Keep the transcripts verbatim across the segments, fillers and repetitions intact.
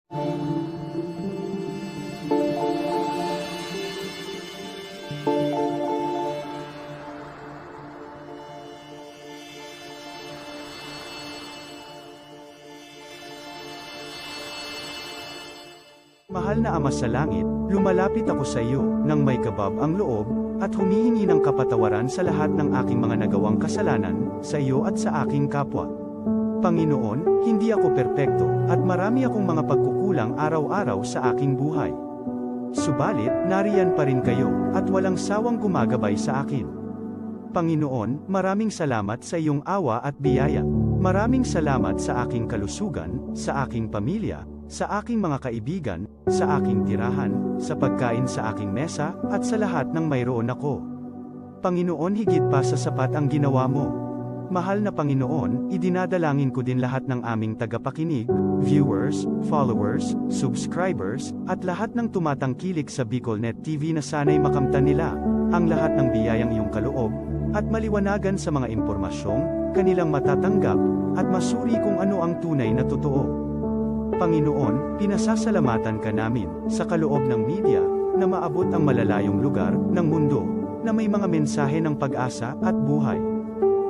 Mahal na Ama sa Langit, lumalapit ako sa iyo nang may kabab ang loob, at humihingi ng kapatawaran sa lahat ng aking mga nagawang kasalanan, sa iyo at sa aking kapwa. Panginoon, hindi ako perpekto, at marami akong mga pagkukulang araw-araw sa aking buhay. Subalit, nariyan pa rin kayo, at walang sawang gumagabay sa akin. Panginoon, maraming salamat sa iyong awa at biyaya. Maraming salamat sa aking kalusugan, sa aking pamilya, sa aking mga kaibigan, sa aking tirahan, sa pagkain sa aking mesa, at sa lahat ng mayroon ako. Panginoon, higit pa sa sapat ang ginawa mo. Mahal na Panginoon, idinadalangin ko din lahat ng aming tagapakinig, viewers, followers, subscribers, at lahat ng tumatangkilik sa BicolNet T V na sana'y makamtan nila ang lahat ng biyayang iyong kaloob at maliwanagan sa mga impormasyong kanilang matatanggap at masuri kung ano ang tunay na totoo. Panginoon, pinasasalamatan ka namin sa kaloob ng media na maabot ang malalayong lugar ng mundo na may mga mensahe ng pag-asa at buhay.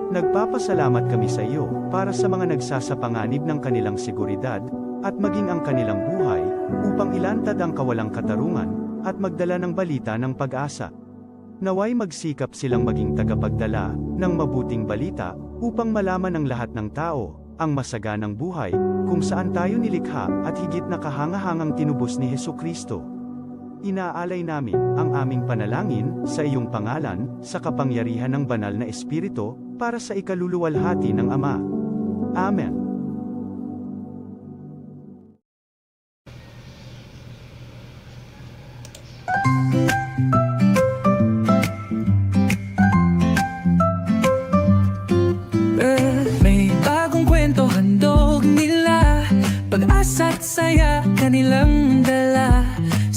Nagpapasalamat kami sa iyo para sa mga nagsasapanganib ng kanilang seguridad at maging ang kanilang buhay upang ilantad ang kawalang katarungan at magdala ng balita ng pag-asa. Naway magsikap silang maging tagapagdala ng mabuting balita upang malaman ng lahat ng tao ang masaganang buhay kung saan tayo nilikha at higit na kahangahangang tinubos ni Jesu-Cristo. Inaalay namin ang aming panalangin sa iyong pangalan, sa kapangyarihan ng Banal na Espiritu, para sa ikaluluwalhati ng Ama. Amen. May bagong kwento handog nila, pag-asa't saya kanilang dala.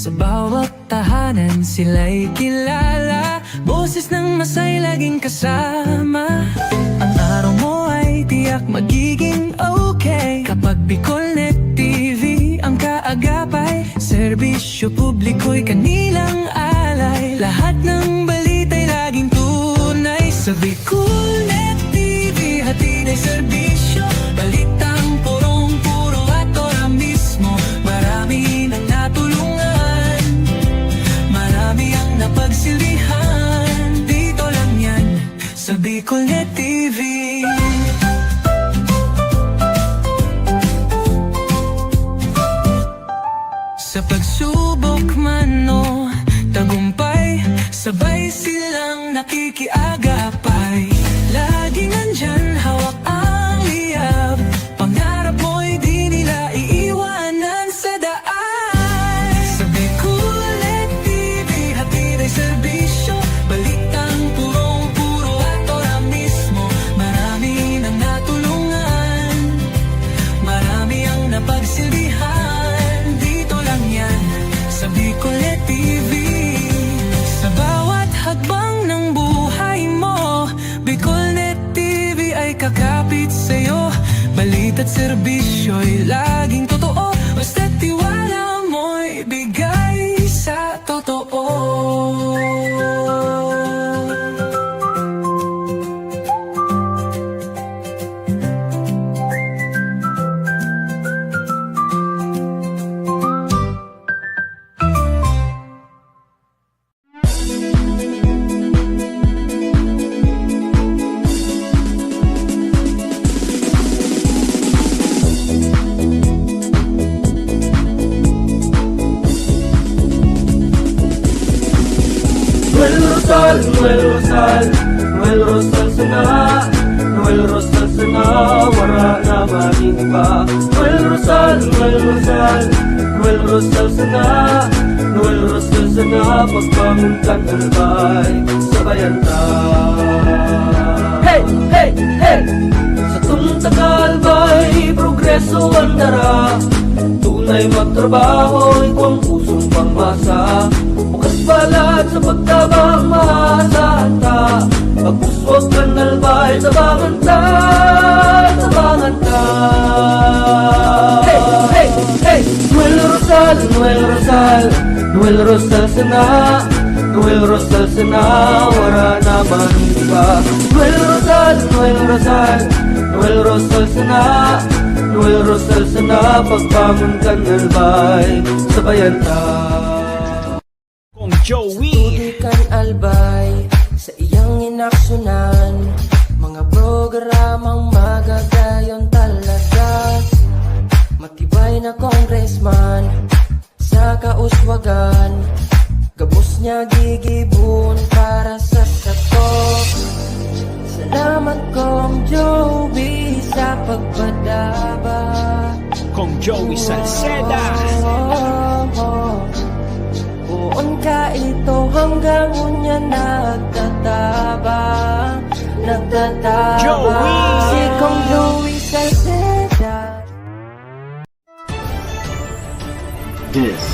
Sa bawat tahanan sila'y kilala, boses ng masay laging kasama. Ang araw mo ay tiyak magiging okay kapag BicolNet T V ang kaagapay. Serbisyo publiko'y kanilang alay, lahat ng balita'y laging tunay. Sa BicolNet T V, hatid ay serbisyo, balitang purong-puro at ora mismo. Marami nang natulungan, marami ang napagsilbihan. Dito lang yan, sa BicolNet T V. Sa pagsubok man o tagumpay, sabay silang nakikiagapay. Laging nandyan, hawak ang liyab, pangarap mo'y di nila iiwanan sa daan. Sa BicolNet T V, hatid ay serbisyo, balitang purong-puro at ora mismo. Marami nang natulungan, marami ang napagsilbihan. Dito lang yan, sa BicolNet T V. Sa bawat hakbang ng buhay mo, BicolNet T V ay kakapit sa'yo. Balita't serbisyo'y laging totoo, basta't tiwala mo'y bigay sa totoo. Noel Rosal, Noel Rosal, Noel Rosal sana, Noel Rosal sana, wara na magin pa. Noel Rosal, Noel Rosal, Noel Rosal sana, Noel Rosal sana, pagbangon kan Albay, sabayan ta. Hey! Hey! Hey! Satong taga Albay, progreso ang dara. Tunay magtrabaho, igwang pusong pangmasa. Bukas balat sa pagtabang, maasahan ta. Pagpuswag kan Albay, tabangan ta, tabangan ta. Hey! Hey! Hey! Noel Noel Rosal sana, Noel Rosal sana, wara na man iba. Noel Rosal, Noel Rosal, Noel Rosal sana, Noel Rosal sana, pagbangon kan Albay, sabayan ta. Kong Joey. Tubig kan Albay, sa iyang inaksyonan, mga programang magagayon talaga. Matibay na congressman, sa kauswagan, gabos niya gigibon para sa sato. Salamat, Kong Joey, sa pagpadaba. Kong Joey Salceda. Oh, oh, oh. Poon ka ito hanggang unya nagtataba, nagtataba. Joey. Si Kong Joey Salceda. This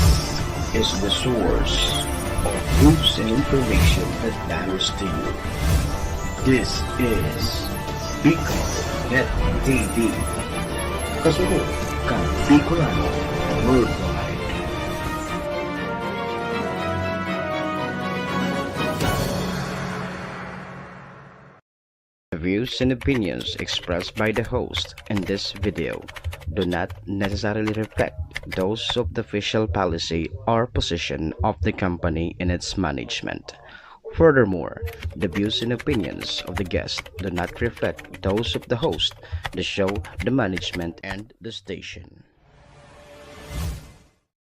is the source of news and information that matters to you. This is Bicol Net T V. Kasunod kan Bicolano Worldwide. The views and opinions expressed by the host in this video do not necessarily reflect those of the official policy or position of the company and its management. Furthermore, the views and opinions of the guest do not reflect those of the host, the show, the management, and the station.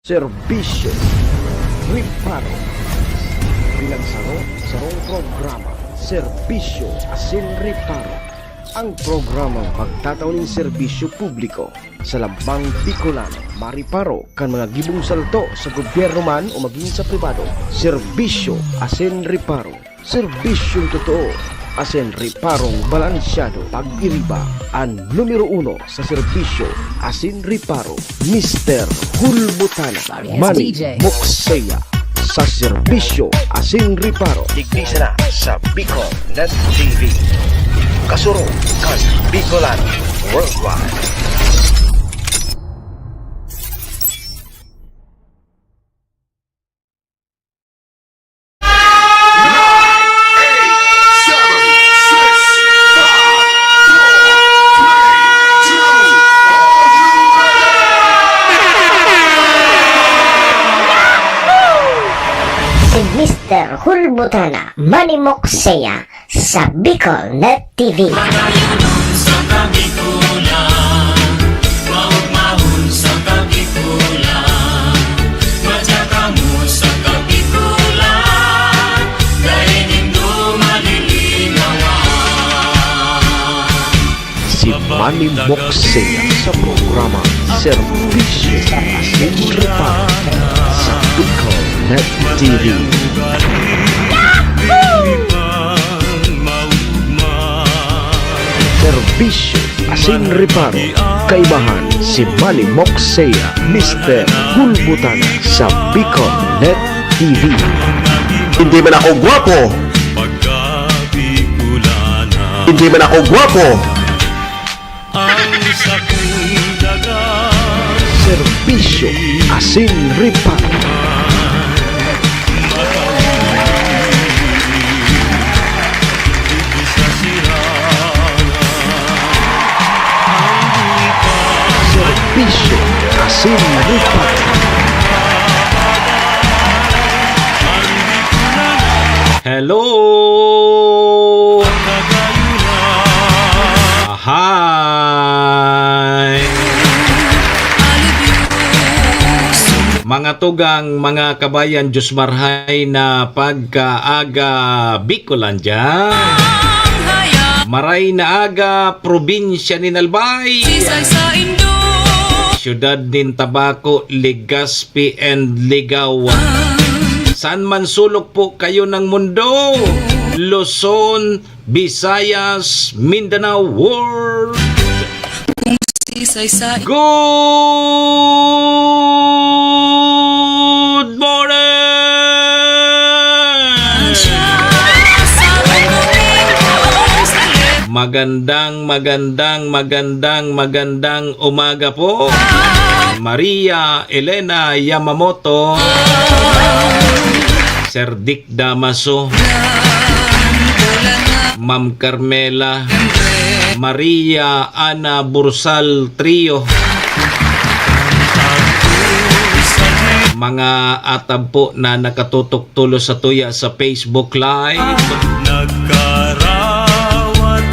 Serbisyo Reparo. Pinagsaro-sarong programa, Serbisyo asin Reparo. Ang programang pagtatao nin serbisyo publiko sa lambang Bicolano, mareparo kan mga gibong salto sa gobyerno man o magin sa pribado. Serbisyo asin Reparo. Serbisyong totoo asin reparong balansyado. Pag-iriba, an numero uno sa serbisyo asin reparo, Mister Hulbutana. Manny Moksea sa serbisyo asin reparo. Digdi sana sa Bicol Net T V. Kasurog kan Bicolano Worldwide. Si Mister Hulbutana, Manny Moksea, sa Bicol Net T V. Madayonon sa Kabikulan, maugmahon sa Kabikulan, madya kamo sa Kabikulan, dai nindo malilinawan. Si Manny Moksea sa programa Serbisyo asin Reparo sa Bicol Net T V. Serbisyo asin reparo, kaibahan si Manny Moksea, Mister Hulbutana sa Bicol Net T V. Hindi man ako gwapo. Hindi man ako gwapo. Serbisyo asin reparo. Serbisyo asin reparo. Hello! Hi! Mga tugang, mga kabayan, Diyos marhay na pagkaaga, Bicolandia. Maray na aga, probinsya nin Albay. Siyudad nin Tabaco, Legazpi and Ligao. Saan man sulok po kayo ng mundo, Luzon, Visayas, Mindanao, World. Good morning! Magandang, magandang, magandang, magandang umaga po. Maria Elena Yamamoto, Sir Dick Damaso, Ma'am Carmela, Maria Ana Bursal Trio, mga atab po na nakatutok tulos sa tuya sa Facebook Live. Nagkarawat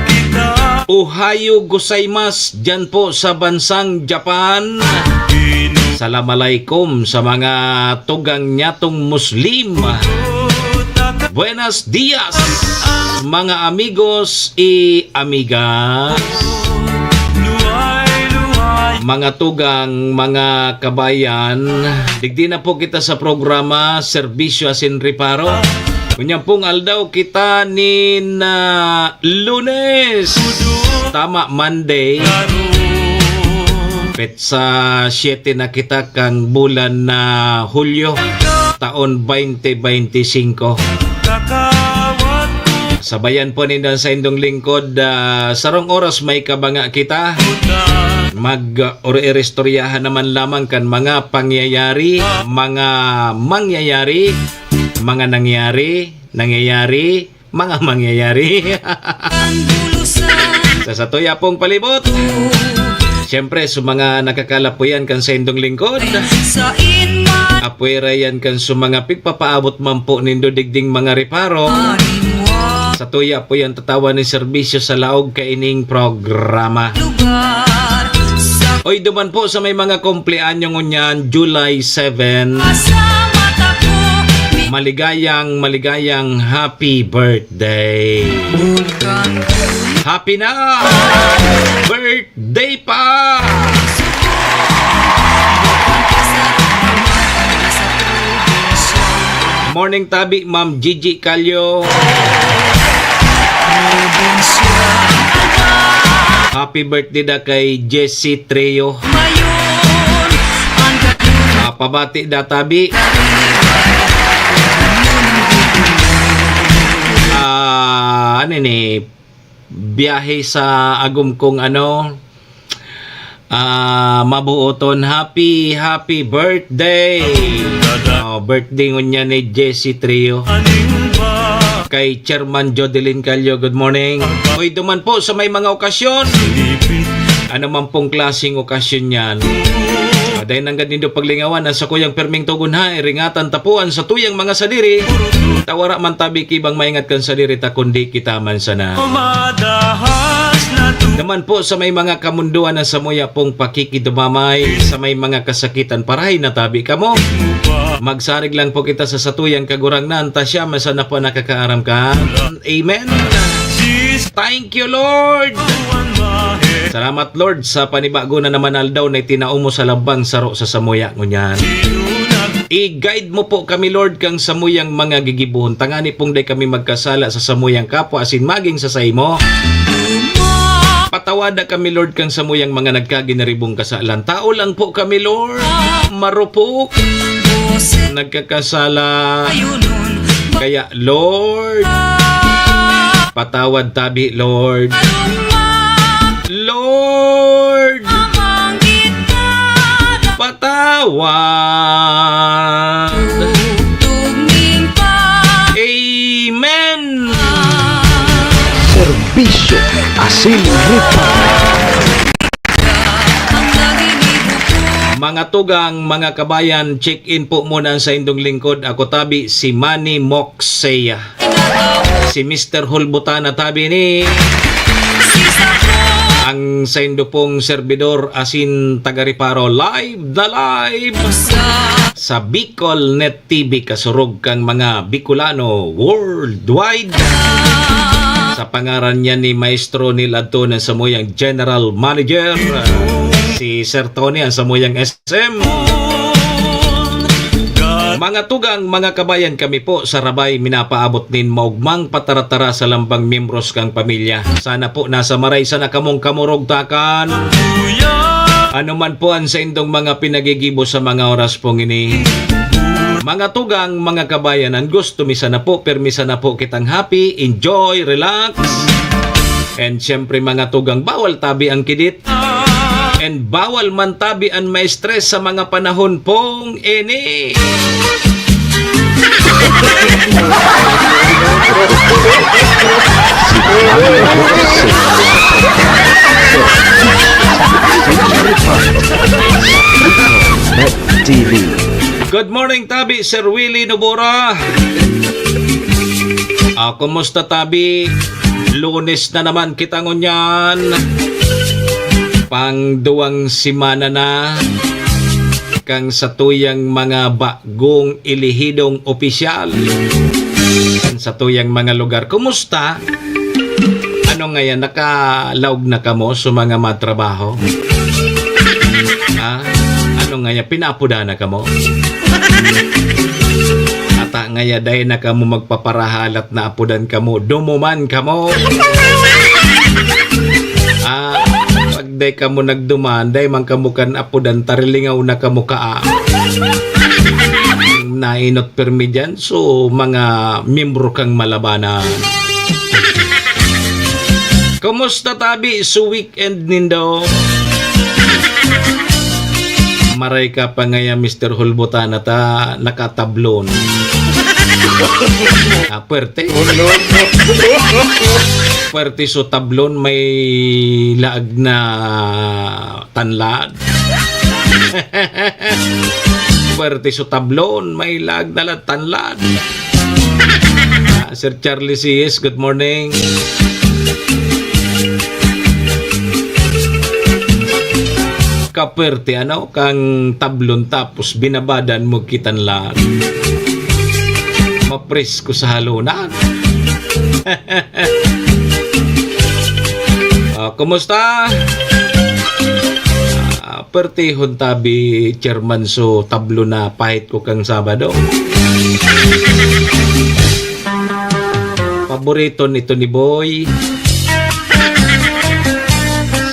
kita. Ohayo gozaimasu, dyan po sa bansang Japan. Salam alaikum sa mga tugang nyatong Muslim. Buenos dias, mga amigos y amigas. Mga tugang, mga kabayan, digdi na po kita sa programa Serbisyo Asin Reparo. Ngunyan pong aldaw kita nin, ah, Lunes. Tama, Monday. Petsa siete na kita kang bulan na Hulyo, taon twenty twenty-five. Sabayan po nindo an saindong lingkod, ah, sarong oras may kabanga kita. Mag, ah, ori-iristoryahan naman lamang kan mga pangyayari, mga mangyayari, mga nangyari, nangyayari, mga mangyayari. Sa satuya pong palibot. Siyempre, sa mga nakakalapuyan kan saindong lingkod. Apwera yan kan sa mga pigpapaabot man po nindo digding mga reparo. Satuya po yan tatawan ni serbisyo sa laog kaining programa. Oy, duman po sa may mga kumpleanyo ngunyan, July seven. Maligayang, maligayang happy birthday. Happy na! Birthday pa! Morning, tabi, Ma'am Gigi Calio. Happy birthday da kay Jessie Trio. Ah, pabati da, tabi. Ah, ano ni? Biyahe sa agom kong ano, ah, mabuoton. Happy, happy birthday! Oh, birthday ngunyan ni Jessie Trio. Kay Chairman Jodeline Calio, good morning. Uy, duman po sa may mga okasyon. Ano man pong klaseng okasyon yan. Ah, dai nanggad nindo paglingawan ang sakuyang perming tugon ha, iringatan tapuan sa tuyang mga sadiri. Tawara man tabi kibang maingat kan sadiri ta, kundi kita man sana. Naman po sa may mga kamundoan na samuya pong pakikidumamay, sa may mga kasakitan, parahay na tabi kamo. Magsarig lang po kita sa satuyang Kagurangnan, ta siya man sana po nakakaaram ka. Amen. Thank you, Lord. Salamat, Lord, sa panibago na naman aldaw na itinao mo sa lambang saro sa samuya ngunyan. I-guide mo po kami, Lord, kang samuyang mga gigibohon. Tangani pong dai kami magkasala sa samuyang kapwa asin magin sa saimo. Patawada kami, Lord, kang samuyang mga nagkaginaribong kasalan. Tao lang po kami, Lord. Marupok. Nagkakasala. Kaya, Lord, patawad tabi, Lord. Lord, patawad. Amen. Serbisyo Asin Reparo. Mga tugang, mga kabayan, check-in po muna sa indong lingkod. Ako tabi, si Manny Moxeya. Si Mister Hulbutana tabi ni ang saindo pong serbidor asin taga-Reparo, live na live sa Bicol Net T V, kasurog kang mga Bicolano worldwide. Sa pangaran niya ni Maestro Neil Adto, ang samuyang General Manager, ah, si Sir Tony, ang samuyang S M. Mga tugang, mga kabayan, kami po sa Rabay minapaabot nin maugmang pataratara sa lambang miyembros kang pamilya. Sana po nasa maray sana kamong kamurugtakan. Ano man po ang saindong mga pinagigibo sa mga oras pong ini. Mga tugang, mga kabayan, ang gusto mi sana po, permi sana po kitang happy, enjoy, relax. And syempre, mga tugang, bawal tabi ang kidit. And bawal man tabi an ma-stress sa mga panahon pong ini. Good morning, tabi, Sir Willie Nobora. Ah, kumusta, tabi? Lunes na naman kita ngunyan. Pangduwang semana na kang satuyang mga bagong elehidong opisyal kan satuyang mga lugar. Kumusta? Ano ngayan, nakalaog na kamo sa mga matrabaho? Ha? Ano ngayan, pinaapodan na kamo? Ata ngaya, dai na kamo magpaparahalat na apodan kamo, dumuman kamo. Ah, pag dai kamo nagduman, dai man kamo kan apodan, tarilingaw na kamo ka. Nainot pirmi diyan, so, mga miyembro kang Malabanan. Kumusta, tabi, su weekend nindo? Maray ka pa ngaya, Mister Hulbutan, ata nakatablon. Ah, puwerte. Oh, no, no. Puwerte su tablon, may laag na tanlad. Puwerte su tablon, may laag na la-, tanlad. Ah, Sir Charlie C S, good morning. Kapwerte, ano, kang tablon tapos binabadan mo ki tanlad. Mapresko sa halonan. Ah, kumusta? Ah, pertihon tabi, Chairman, su tablon na pahit ko kang Sabado. Paborito nito ni Boy.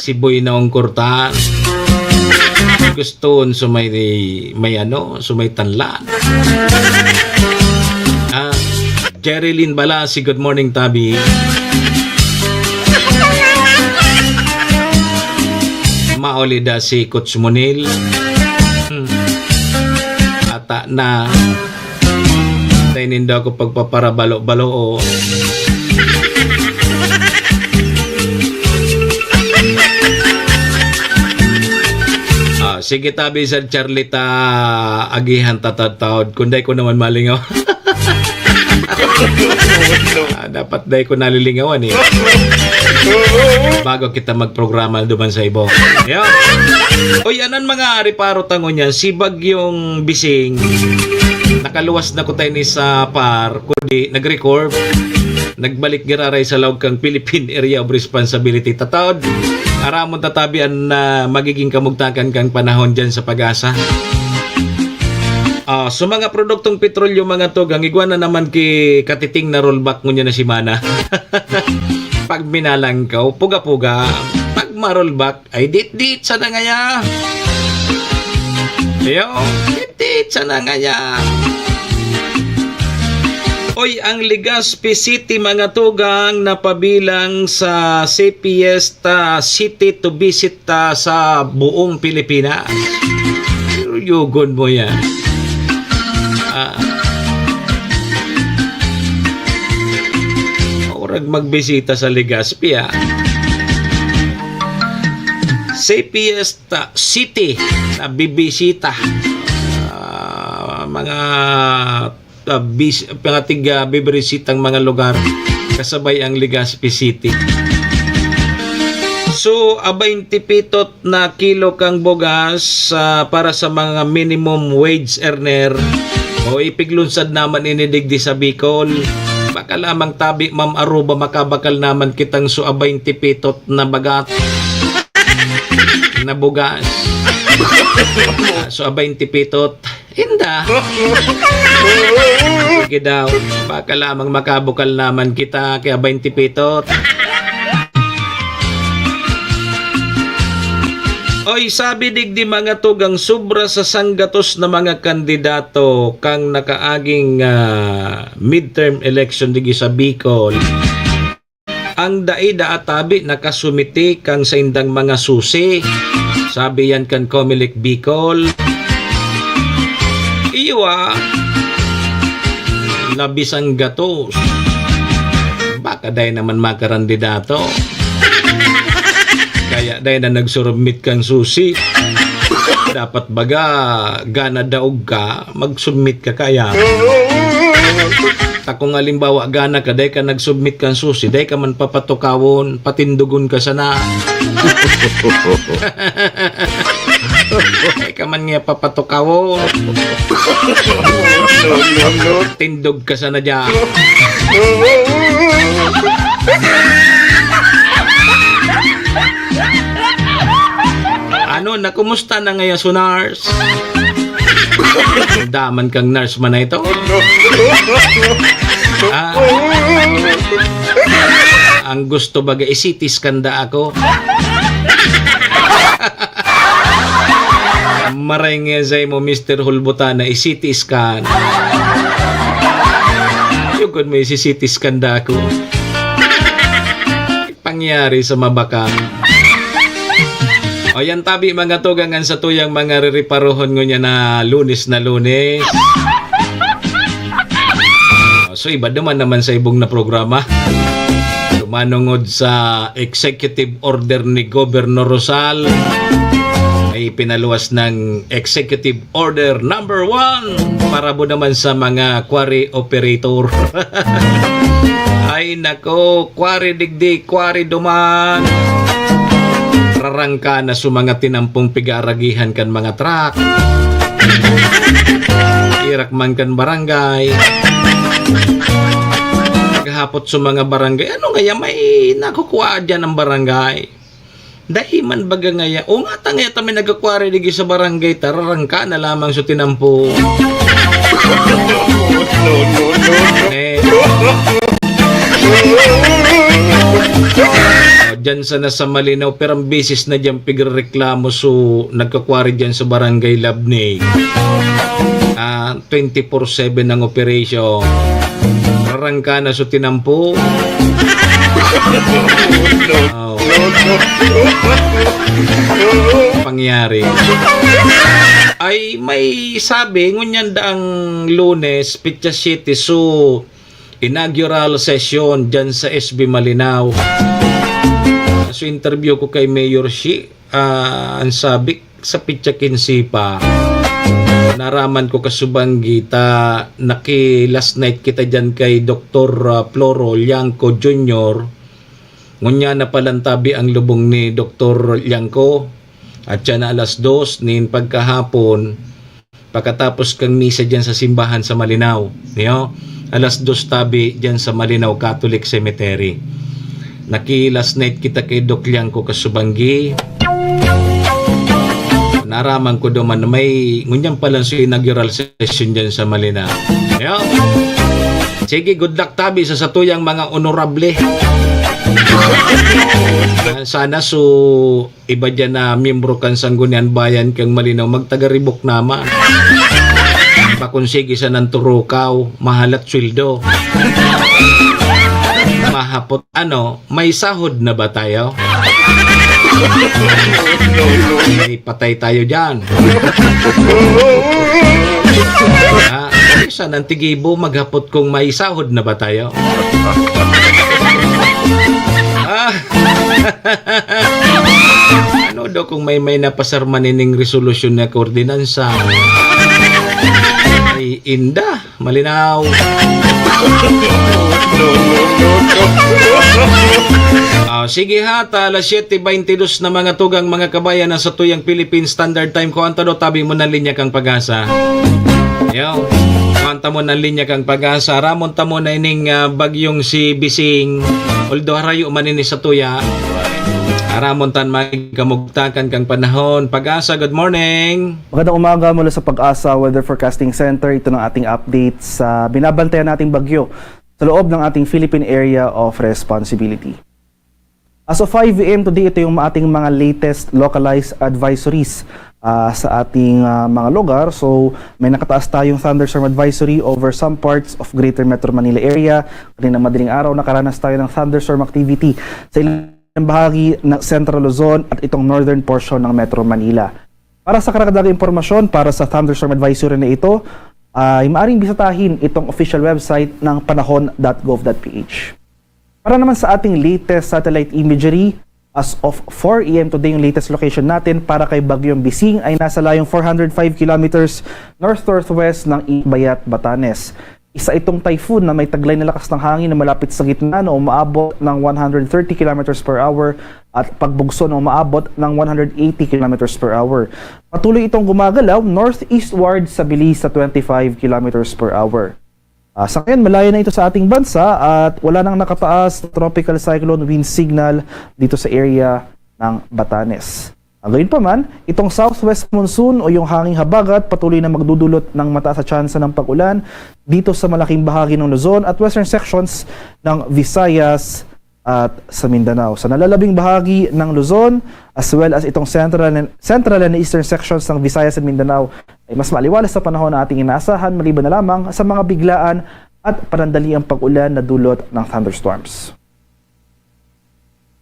Si Boy na ungkurtan. Gusto su may, may ano, su may tanlan. Ah, Jerilyn Balasi, good morning, tabi. Mauli da si Coach Monil. Hmm. Ata na. Tayo nindo ako pagpaparabalo-balo, oh. Ah, sige, tabi, Sir Charlie, ta agihan ta tataod. Kung dai ko naman malingaw. Ah, dapat dai ko nalilingawan, eh. Bago kita magprograma duman sa ibo. Yan. Oy, anan mga reparo ta ngunyan, si Bagyong Bising, nakaluwas na kuta ini sa par, kundi nag-record. Nagbalik giraray sa laog kang Philippine Area of Responsibility. Tataod, aramon tatabi an, ah, magiging kamugtakan kang panahon dyan sa Pag-asa. Ah, so mga produktong petrolyo, mga tugang, igwa na naman ki katiting na rollback ngunyan na semana. Pag minalangkaw, puga-puga. Pag ma-rollback, ay dit-dit sana ngaya. Iyo, dit-dit sana ngaya. Oy, ang Legazpi City, mga tugang, napabilang sa C P S ta city to visit ta sa buong Pilipinas. Yugon mo yan. Ah. Orag magbisita sa Legazpi, ah. C P S ta city na bibisita. Ah, mga ah, bis-, mga tiga bibrisitang mga lugar kasabay ang Legazpi City. So, a baynte pitot na kilo kang bugas, ah, para sa mga minimum wage earner o ipiglunsad naman ini digdi sa Bicol. Baka lamang tabi, Ma'am Aruba, makabakal naman kitang so a baynte pitot na bagat na bugas. Ah, so a baynte pitot. Inda. Sige daw. Baka lamang makabukal naman kita kaya baynte pitot. Oy, sabi digdi mga tugang, sobra sa sanggatos na mga kandidato kang nakaaging, ah, midterm election digdi sa Bicol. Ang dai daa tabi nakasumiti kan saindang mga susi. Sabi yan kan Comelec Bicol. Iyo, ah. Labis ang gatos. Baka dai naman makarandidato. Kaya dai na nag-submit kan susi. Dapat baga, gana daog ka, mag-submit ka kaya. Ta kung halimbawa, gana ka, dai ka nag-submit kan susi, dai ka man papatukawon, patindogon ka sana. Dai ka man niya papatukawon. Tindog ka sana dyan. Ano, nakumusta na ngayon, Sunars? Daman kang nurse man na ito. Ah, ang gusto baga, i-C T scan da ako. Maray nga sa imo, Mister Hulbutana, i-C T scan. Yun mo, i-C T scan da ako. Pangyari sa mabakang. O yan tabi, mga tugang, an satuyang mga ririparohon ngunyan na Lunes na Lunes. So, iba naman naman sa ibong na programa. Tumanungod sa executive order ni Governor Rosal, ay pinaluwas ng executive order number one para po naman sa mga quarry operator. Ay nako, quarry digdi, quarry duman. Rarangka na sa mga tinampong pig-aaragihan kan mga truck. Irak man kan barangay. Maghapot sa mga barangay, ano ngaya may nakukuha dyan ang barangay? Dai man baga ngaya. O nga ta ngaya ta may nagkakwari digi sa barangay ta, rarangka na lamang sa tinampo. Eh. O, dyan sana sa Malinaw, pero ang bisis na dyan pigrereklamo, so nagkakwari dyan sa barangay Labney. Ah, twenty-four seven ang operation. Rarangka na sa tinampo. Oh. Pangyari. Ay, may sabi, ngunyan daang Lunes, petsa siyete, so, inaugural session dyan sa S B Malinao. So, interview ko kay Mayor Shi, ah, ang sabi, sa petsa kinse pa, naraman ko kasubanggi ta naki-last night kita dyan kay Doktor, ah, Floro Liangco Junior. Ngunyan na palantabi ang lubong ni Doktor Liangco. At siya na alas dos nin pagkahapon, pakatapos kang misa dyan sa simbahan sa Malinao, niyo? Alas dos tabi dyan sa Malinao Catholic Cemetery. Naki-last night kita kay Doc Liangco kasubanggi. Naraman ko duman na may ngunyan palan sa inaugural session dyan sa Malinao. Niyo? Sige, good luck tabi sa satuyang mga honorable. Sana su iba diyan na miyembro kan Sangguniang Bayan kan Malinao, magtagaribok naman. Bakon sige sa nanturukaw, mahalat sweldo. Mahapot, ano, may sahod na ba tayo? May patay tayo diyan. Ha? Sa nantigibo, maghapot kung may sahod na ba tayo? Ah. Ano daw kung may, may napasar man ining resolusyon na koordinansa? Ay, inda, malinaw. Ah, sige ha, ta alas siyete baynte dos na mga tugang, mga kabayan, na sa tuyang Philippine Standard Time. Kung anto daw, tabi mo na linya kang pag-asa. Yo, kung anto mo na linya kang pag-asa. Ramon ta mo na ining, ah, bagyong si Bising. Although harayo man ini sa tuya. Aramon tan magkamugtakan kang panahon. Pag-asa, good morning. Magandang umaga mula sa Pag-asa Weather Forecasting Center. Ito na ang ating update sa binabantayan nating bagyo sa loob ng ating Philippine Area of Responsibility. As of five A M today, ito yung ating mga latest localized advisories. ah, sa ating, ah, mga lugar. So, may nakataas tayong thunderstorm advisory over some parts of Greater Metro Manila area. Kaninang madaling araw, nakaranas tayo ng thunderstorm activity sa ilang bahagi ng Central Luzon at itong northern portion ng Metro Manila. Para sa karagdagang impormasyon para sa thunderstorm advisory na ito, ay maaring bisitahin itong official website ng panahon dot gov dot ph. Para naman sa ating latest satellite imagery, as of four a m today, yung latest location natin para kay Bagyong Bising ay nasa layong four hundred five kilometers north-northwest ng Itbayat, Batanes. Isa itong typhoon na may taglay na lakas ng hangin na malapit sa gitna na umaabot ng one hundred thirty kilometers per hour at pagbugso na umaabot ng one hundred eighty kilometers per hour. Patuloy itong gumagalaw northeastward sa bilis sa twenty-five kilometers per hour. Ah, sa ngayon, malayo na ito sa ating bansa at wala nang nakataas na tropical cyclone wind signal dito sa area ng Batanes. Ah, gayunpaman, itong southwest monsoon o yung hanging habagat patuloy na magdudulot ng mataas na tsansa ng pag-ulan dito sa malaking bahagi ng Luzon at western sections ng Visayas at sa Mindanao. Sa nalalabing bahagi ng Luzon, as well as itong central and, central and eastern sections ng Visayas and Mindanao, ay mas maaliwalas sa panahon na ating inaasahan, maliban na lamang sa mga biglaan at panandaliang pag-ulan na dulot ng thunderstorms.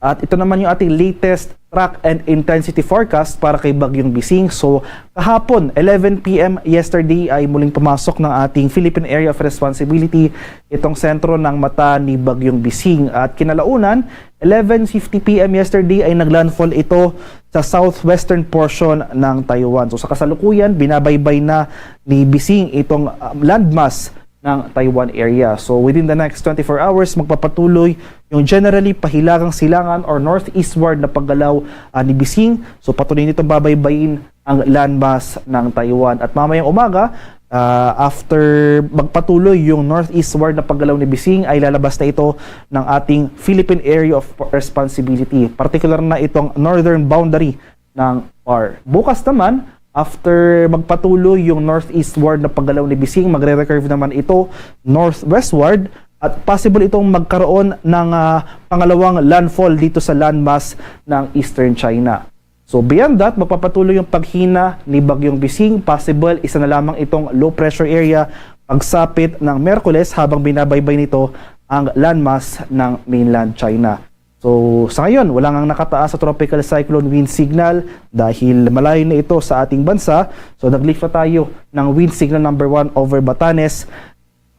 At ito naman yung ating latest track and intensity forecast para kay Bagyong Bising. So, kahapon, eleven p m yesterday, ay muling pumasok ng ating Philippine Area of Responsibility itong sentro ng mata ni Bagyong Bising. At kinalaunan, eleven fifty p m yesterday ay naglandfall ito sa southwestern portion ng Taiwan. So, sa kasalukuyan, binabaybay na ni Bising itong, ah, landmass ng Taiwan area. So, within the next twenty-four hours, magpapatuloy yung generally pahilagang silangan or northeastward na paggalaw, ah, ni Bising. So, patuloy nitong babaybayin ang landmass ng Taiwan. At mamayang umaga, ah, after magpatuloy yung northeastward na paggalaw ni Bising, ay lalabas na ito ng ating Philippine Area of Responsibility, particular na itong northern boundary ng PAR. Bukas naman, after magpatuloy yung northeastward na paggalaw ni Bising, magre-recurve naman ito northwestward at possible itong magkaroon ng, ah, pangalawang landfall dito sa landmass ng Eastern China. So, beyond that, magpapatuloy yung paghina ni Bagyong Bising. Possible, isa na lamang itong low pressure area pagsapit ng Miyerkules habang binabaybay nito ang landmass ng mainland China. So, sa ngayon, wala ngang nakataas sa tropical cyclone wind signal dahil malayo na ito sa ating bansa. So, nag-lift na tayo ng wind signal number one over Batanes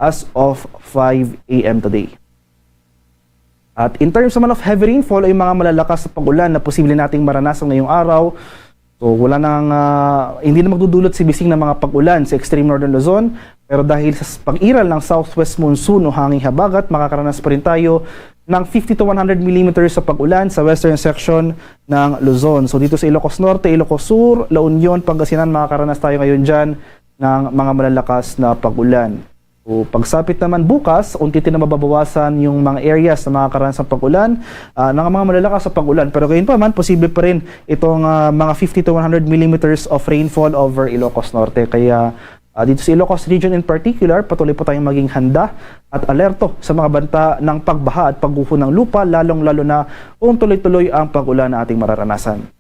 as of five a m today. At in terms naman of heavy rainfall, ay mga malalakas na pag-ulan na posible nating maranasan ngayong araw. So, wala nang, ah, hindi na magdudulot si Bising ng mga pag-ulan sa extreme northern Luzon. Pero dahil sa s-, pag-iral ng southwest monsoon o hanging habagat, makakaranas pa rin tayo ng fifty to one hundred millimeters sa pag-ulan sa western section ng Luzon. So, dito sa Ilocos Norte, Ilocos Sur, La Union, Pangasinan, makakaranas tayo ngayon dyan ng mga malalakas na pag-ulan. So, pagsapit naman bukas, unti-unti na mababawasan yung mga areas na makakaranas ng pag-ulan, ah, ng mga malalakas sa pag-ulan. Pero gayon pa man, posible pa rin itong, ah, mga fifty to one hundred millimeters of rainfall over Ilocos Norte. Kaya, ah, dito sa Ilocos Region in particular, patuloy po tayong maging handa at alerto sa mga banta ng pagbaha at pagguho ng lupa, lalong-lalo na kung tuloy-tuloy ang pag-ulan na ating mararanasan.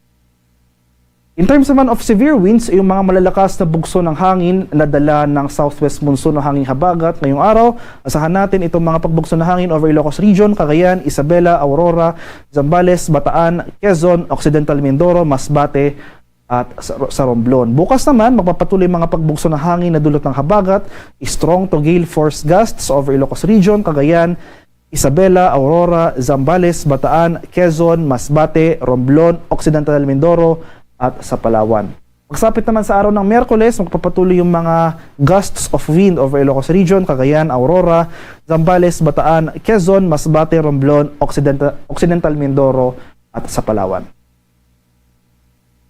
In terms naman of severe winds, yung mga malalakas na bugso ng hangin na dala ng southwest monsoon o hanging habagat ngayong araw, asahan natin itong mga pagbugso ng hangin over Ilocos Region, Cagayan, Isabela, Aurora, Zambales, Bataan, Quezon, Occidental Mindoro, Masbate, at sa, sa Romblon. Bukas naman, magpapatuloy mga pagbugso ng hangin na dulot ng habagat, strong to gale force gusts over Ilocos Region, Cagayan, Isabela, Aurora, Zambales, Bataan, Quezon, Masbate, Romblon, Occidental Mindoro, at sa Palawan. Pagsapit naman sa araw ng Miyerkules, magpapatuloy yung mga gusts of wind over Ilocos Region, Cagayan, Aurora, Zambales, Bataan, Quezon, Masbate, Romblon, Occidental, Occidental Mindoro, at sa Palawan.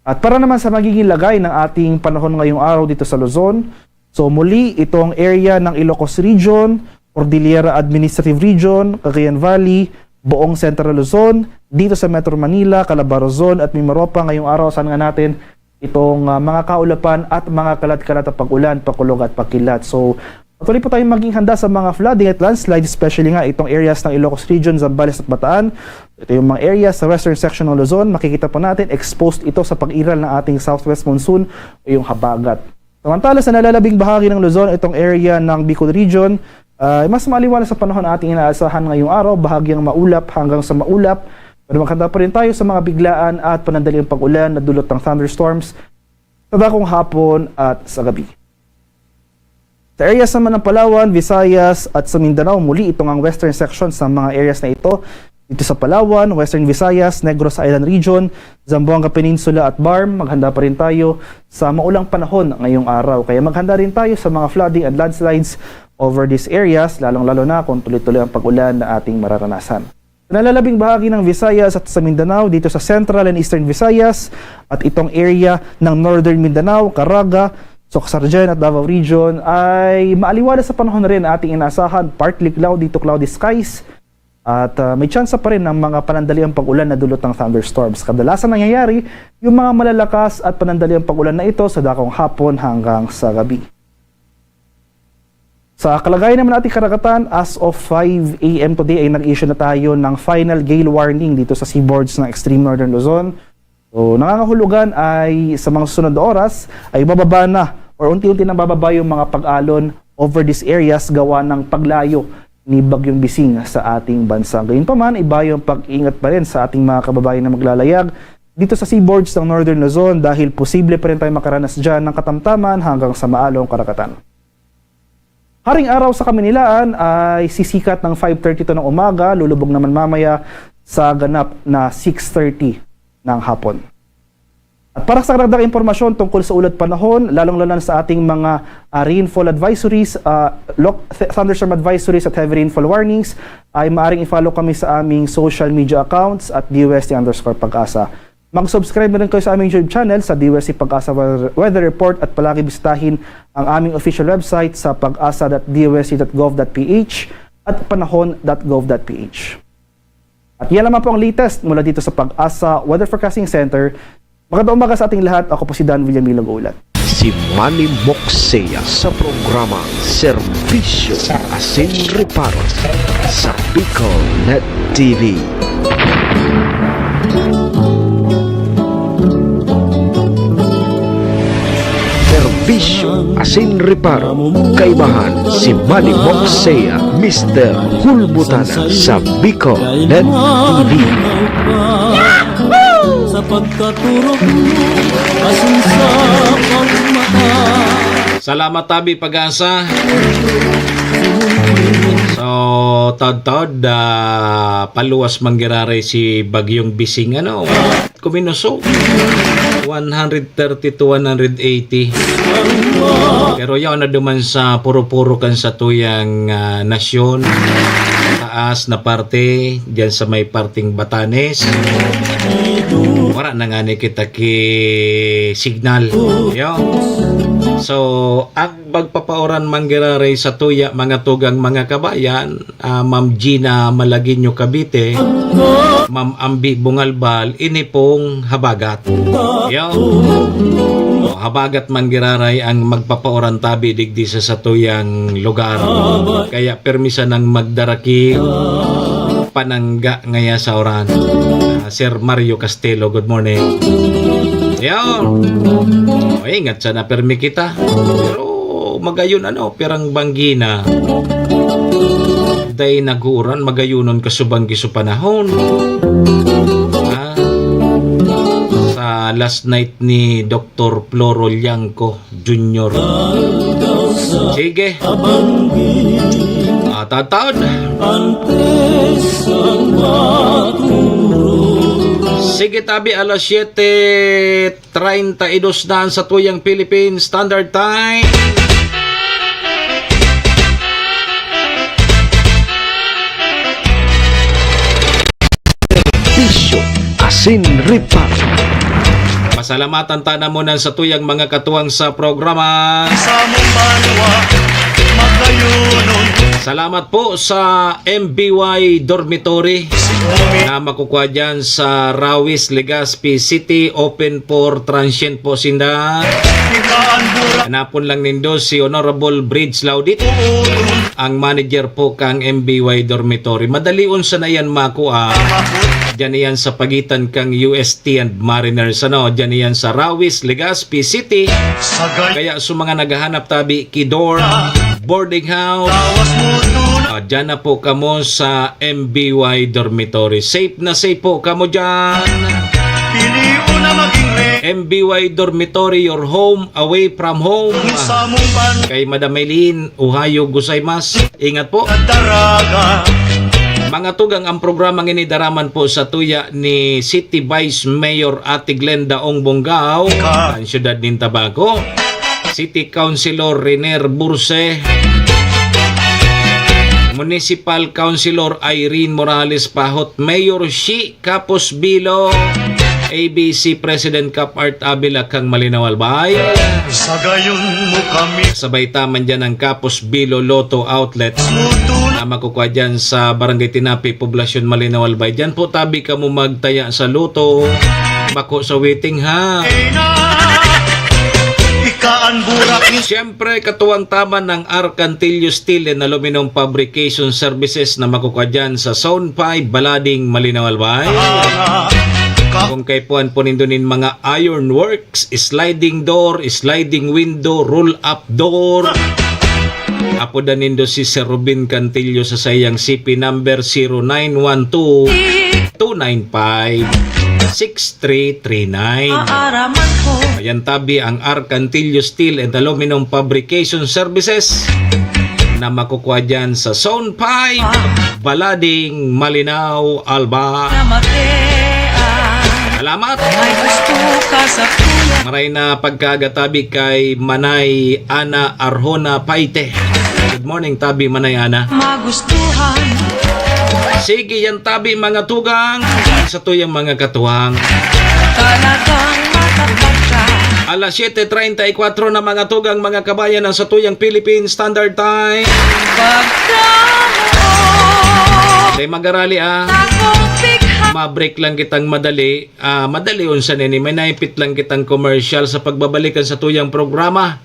At para naman sa magiging lagay ng ating panahon ngayong araw dito sa Luzon, so muli itong area ng Ilocos Region, Cordillera Administrative Region, Cagayan Valley, buong Central Luzon, dito sa Metro Manila, Calabarzon at Mimaropa ngayong araw, saan nga natin itong, ah, mga kaulapan at mga kalat-kalat na pag-ulan, pakulog at pagkilat. So, Patuloy po tayong maging handa sa mga flooding at landslide, especially nga itong areas ng Ilocos Region, Zambales at Bataan. Ito yung mga areas sa western section ng Luzon. Makikita po natin, exposed ito sa pag-iral ng ating southwest monsoon o yung habagat. Samantala, sa nalalabing bahagi ng Luzon, itong area ng Bicol Region, ay mas maliwanag sa panahon na ating inaasahan ngayong araw, bahagyang maulap hanggang sa maulap. Pero maghanda pa rin tayo sa mga biglaan at panandaliang pag-ulan na dulot ng thunderstorms sa dakong hapon at sa gabi. Sa areas naman ng Palawan, Visayas at sa Mindanao, muli itong ang western section sa mga areas na ito. Dito sa Palawan, Western Visayas, Negros Island Region, Zamboanga Peninsula at BARMM, maghanda pa rin tayo sa maulang panahon ngayong araw. Kaya maghanda rin tayo sa mga flooding and landslides over these areas, lalong-lalo na kung tuloy-tuloy ang pag-ulan na ating mararanasan. Sa nalalabing bahagi ng Visayas at sa Mindanao, dito sa Central and Eastern Visayas at itong area ng Northern Mindanao, Caraga, Soccsksargen at Davao Region ay maaliwalas sa panahon na rin ating inaasahan, partly cloudy to cloudy skies at ah, may tsansa pa rin ng mga panandaliang pag-ulan na dulot ng thunderstorms. Kadalasan nangyayari yung mga malalakas at panandaliang pag-ulan na ito sa dakong hapon hanggang sa gabi. Sa kalagayan naman ng ating karagatan, as of five a m today ay nag-issue na tayo ng final gale warning dito sa seaboards ng Extreme Northern Luzon. So, nangangahulugan ay sa mga susunod na oras ay bababa na or unti-unti nang bababa yung mga pag-alon over these areas gawa ng paglayo ni Bagyong Bising sa ating bansa. Gayunpaman, iba yung pag-iingat pa rin sa ating mga kababayan na maglalayag dito sa seaboards ng Northern Luzon dahil posible pa rin tayo makaranas dyan ng katamtaman hanggang sa maalong karagatan. Haring araw sa Kamaynilaan ay sisikat ng five thirty to ng umaga, lulubog naman mamaya sa ganap na six thirty ng hapon. At para sa karagdagang impormasyon tungkol sa ulat panahon, lalong-lalo na sa ating mga ah, rainfall advisories, ah, loc- th- thunderstorm advisories at heavy rainfall warnings, ay maaring i-follow kami sa aming social media accounts at D U S T underscore pag-asa. Mag-subscribe na rin kayo sa aming YouTube channel sa D U S T Pag-asa Weather, Weather Report at palagi bisitahin ang aming official website sa pag-asa dot D U S T dot gov dot P H at panahon dot gov dot P H. At yan naman po ang latest mula dito sa Pag-asa Weather Forecasting Center. Magandang umaga sa ating lahat. Ako po si Dan Villamilo Goulat. Si Manny Moksea sa programa Serbisyo Asin Reparo sa Bicol Net T V. Serbisyo asin reparo, kaibahan si Manny Moksea, Mister Hulbutana sa Bicol Net T V. Sa pagkaturog mo, asin sa pagmata. Salamat tabi pag-asa. So, taod-taod, ah, paluwas man giraray si Bagyong Bising, ano, kuminuso. one hundred thirty to one hundred eighty. Pero yaon na duman sa puro-puro kan satuyang ah, nasyon, taas na parte, diyan sa may parting Batanes. Wala na nga ni kita ki signal. Yo. So, ang magpapaoran man giraray sa tuya, mga tugang, mga kabayan, ah, Ma'am Gina Malagueño Cavite, Ma'am Ambi Bungalbal, ini pong habagat. Yo. O, habagat man giraray ang magpapaoran tabi digdi sa satuyang lugar. Kaya permi sanang magdaraki panangga ngaya sa oran. Ah, Sir Mario Castelo, good morning. Yo. O, ingat sana permi kita. Pero magayon ano, pirang banggi na. Dai nag-uuran, magayonon kasubang giso panahon. Ha? Sa last night ni Doktor Floro Liangco Junior. Sige. Ah, taod-taod. Sige, tabi, alas siyete treinta y dos na ang satuyang Philippine Standard Time. Bisyo asin reparo. Pasalamatan ta na muna sa tuyang mga katuwang sa programa. Salamat po sa M B Y Dormitory na makukuha dyan sa Rawis, Legazpi City. Open for transient po sinda. Hanapon lang nindo si Honorable Bridge Laudit, ang manager po kang M B Y Dormitory. Madalion sana yan makua. Diyan yan sa pagitan kang U S T and Mariners. Ano? Diyan yan sa Rawis, Legazpi City. Kaya sa mga naghahanap tabi, kidor, boarding house, ah, diyan na po kamo sa M B Y Dormitory. Safe na safe po kamo diyan. M B Y Dormitory, your home away from home. Kay Madam Eileen, ohayo gozaimasu. Ingat po. Mga tugang, ang programang ini daraman po sa tuya ni City Vice Mayor Ate Glenda Ong Bongao, ang siyudad nin Tabaco. City Councilor Riner Burse, Municipal Councilor Irene Morales Pahot, Mayor Shi Capos Bilo, A B C President Cap Art Avila kang Malinaw Albay. Sa gayon mo kami. Sabay taman dyan ang Capos Bilo Lotto Outlet na makukuha dyan sa Barangay Tinapi, Poblacion Malinaw Albay. Dyan po tabi kamo magtaya sa lotto. Bako sa waiting ha. Ika ang burak. Siyempre, katuwang taman ng Arcantillo Steel and Aluminum Fabrication Services na makukuha dyan sa Zone five, Balading, Malinaw Albay. Kung kaipuhan po nindo nin mga iron works, sliding door, sliding window, roll-up door, apodan nindo si Sir Ruben Cantillo sa saiyang C P number zero nine one two, two nine five, six three three nine. Aaraman ko. Ayan tabi ang Arcantillo Steel and Aluminum Fabrication Services na makukuha dyan sa Zone five, Balading, Malinao, Alba. Salamat. Maray na pagkaagatabi kay Manay Ana Arjona Paite. Good morning, tabi, Manay Ana. Magustuhan. Sige, yan tabi, mga tugang. Sa tuyang mga katuwang. Talagang matapat ka. Alas siyete treinta y cuatro na, mga tugang, mga kabayan, ang sa tuyang Philippine Standard Time. Pagkamoon. Kay magarali, ah. Mabreak lang kitang madali. Ah, madali unsa nini, may naipit lang kitang commercial sa pagbabalikan sa tuyang programa.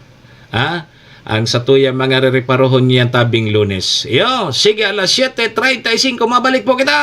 Ha? Ang sa tuyang mga rereparohon niyan tabing Lunes. Yo, sige, alas siyete treinta y cinco, mabalik po kita.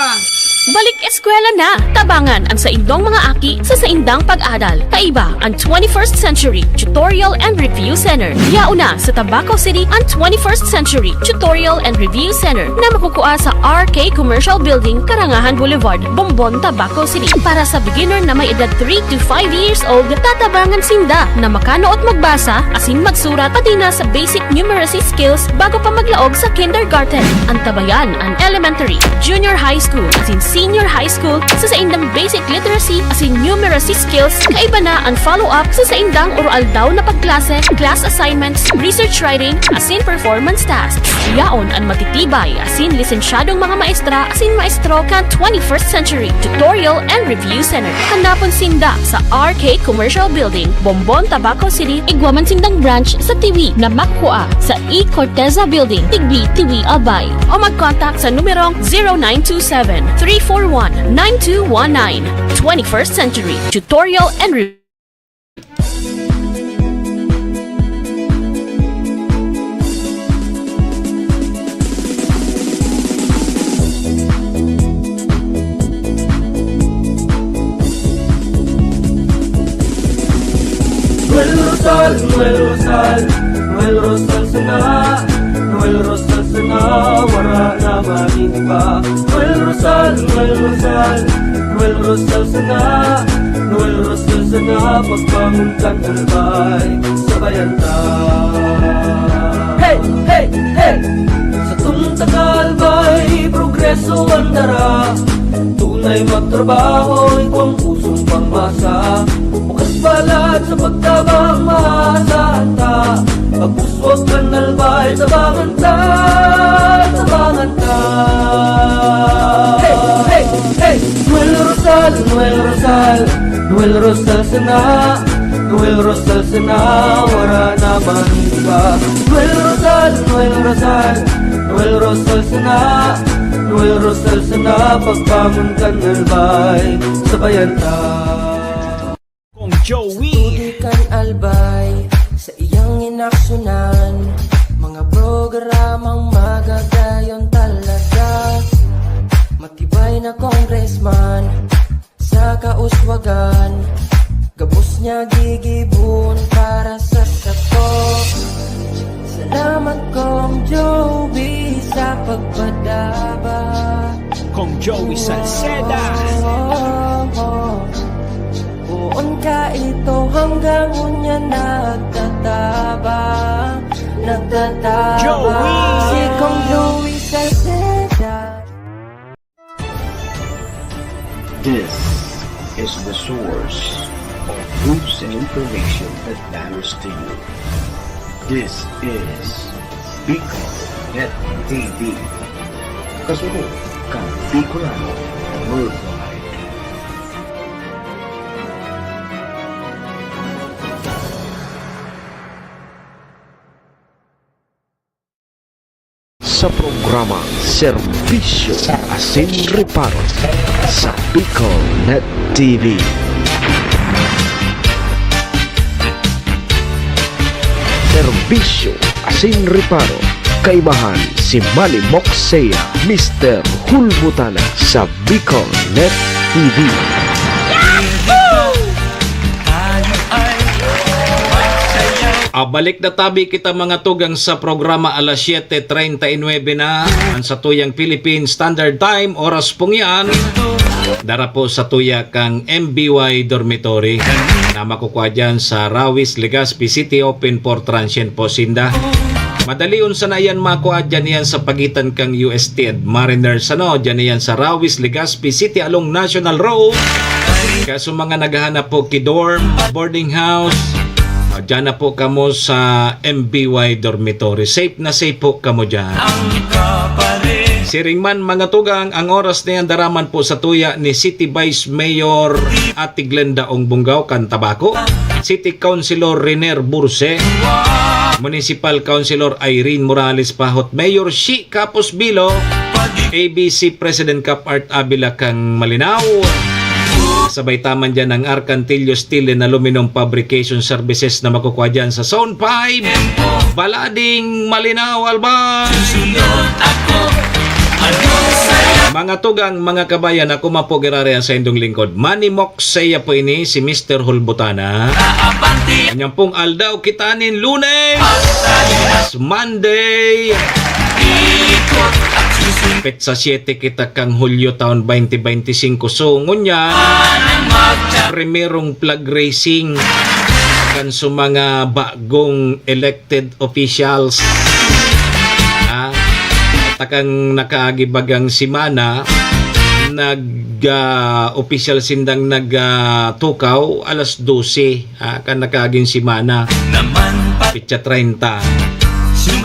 Balik eskwela na! Tabangan ang saindong mga aki sa saindang pag-adal. Kaiba ang twenty-first Century Tutorial and Review Center. Yaon na sa Tabaco City ang twenty-first Century Tutorial and Review Center na makukua sa R K Commercial Building, Karangahan Boulevard, Bombon, Tabaco City. Para sa beginner na may edad three to five years old, tatabangan sinda na makanood magbasa asin magsurat, pati na sa basic numeracy skills bago pa maglaog sa kindergarten. Antabayan an elementary, junior high school, asin senior high school sa saindang basic literacy asin numeracy skills. Kaiba na an follow-up sa saindang oro-aldaw na pagklase, class assignments, research writing, asin performance tasks. Yaon an matitibay asin lisensyadong mga maestra asin maestro kan twenty-first Century Tutorial and Review Center. Hanapon sinda sa R K Commercial Building, Bombon, Tabaco City. Igwa man sindang branch sa Tiwi na makukua sa E Corteza Building, Tigbi, Tiwi, Albay. O mag-contact sa numerong zero nine two seven, three four one, nine two one nine. Twenty-first Century Tutorial and Review. Noel Rosal, Noel Rosal, Noel Rosal sana, Noel Rosal sana, wara na man iba. Noel Rosal, Noel Rosal, Noel Rosal sana, Noel Rosal sana, pagbangon kan Albay, sabayan ta. Hey, hey, hey! Sa tunta ka Albay, progreso ang dara. Tunay magtrabaho, igwang pusong pangmasa. Bukas palad sa pagtabang, maasahan ta. Pagpuswag kan Albay, tabangan ta, tabangan ta. Hey, hey, hey! Noel Rosal, Noel Rosal, Noel Rosal sana, Noel Rosal sana, wara na man iba. Noel Rosal, Noel Rosal, Noel Rosal sana, Noel Rosal sana, pagbangon kan Albay, sabayan ta. Kong Joey. Tudoy kan Albay, sa iyang Sunan, mga programang magagayon talaga. Matibay na congressman sa kauswagan, gabos niya gigibon para sa sato. Salamat, Kong Joey, sa pagpadaba. Kong Joey Salceda. Oh, oh, oh. Poon ka ito hanggang unya nagtataba, nagtataba. Joey! Si Kong Joey Salceda. This is the source of news and information that matters to you. This is Bicol Net T V. Kasunod kan Bicolano Worldwide. Sa programang Serbisyo Asin Reparo sa Bicol Net T V. Serbisyo Asin Reparo, kaibahan si Manny Moxea, Mister Hulbutana sa Bicol Net T V. Ah, balik na tabi kita, mga tugang, sa programa. Alas siyete treinta y nuebe na ang satuyang Philippine Standard Time. Oras pong yan, dara po sa tuya kang M B Y Dormitory na makukwa dyan sa Rawis, Legazpi City. Open for transient po sinda. Madalion sana yan makwa dyan, yan sa pagitan kang U S T and Mariners, ano, dyan yan sa Rawis, Legazpi City along National Road. Kaso mga naghahanap po ki dorm, boarding house, ah, dyan na po kamo sa M B Y Dormitory. Safe na safe po kamo dyan. Siring man, mga tugang, ang oras na yan daraman po sa tuya ni City Vice Mayor Ate Glenda Ong Bunggaw kan Tabaco, City Councilor Riner Burse, Municipal Councilor Irene Morales Pahot, Mayor Shi Capos Bilo, A B C President Cap Art Avila kang Malinao. Sabay taman dyan ang Arcantillo Steel and Aluminum Fabrication Services na makukwa dyan sa Zone five, Balading, Malinao, Albay. Mga tugang, mga kabayan, ako man po giraray ang saindong lingkod, Manny Mox. Saiya po ini, si Mister Hulbutana. Kanyang pong aldaw, kita nin Lunes, Monday, petsa siyete kita kang Hulyo, taon twenty twenty-five. So, ngunyan, primerong flag raising kan sa mga bagong elected officials. Ah, takang nakaagi bagang semana, nag, ah, opisyal sindang nag, ah, tukaw alas dose, ah, kan nakaaging semana. Petsa treinta.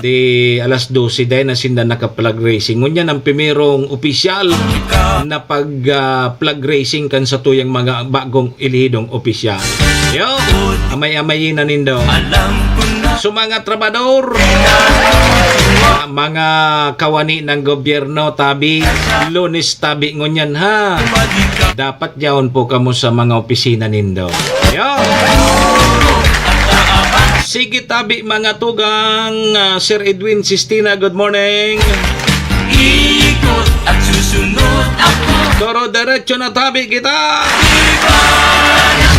Di alas dose, dai na sinda naka-flag raising. Ngunyan ang primerong opisyal na pag, ah, flag raising kan satuyang mga bagong elehidong opisyal. Yo, amay-amayi na nindo. So, mga trabador, mga kawani ng gobyerno, tabi, Lunes tabi ngunyan, ha. Dapat yaon po kamo sa mga opisina nindo. Yo. Sige tabi, mga tugang, ah, Sir Edwin Sistina, good morning. Ikot at susunod ako. Doro-derecho na tabi kita.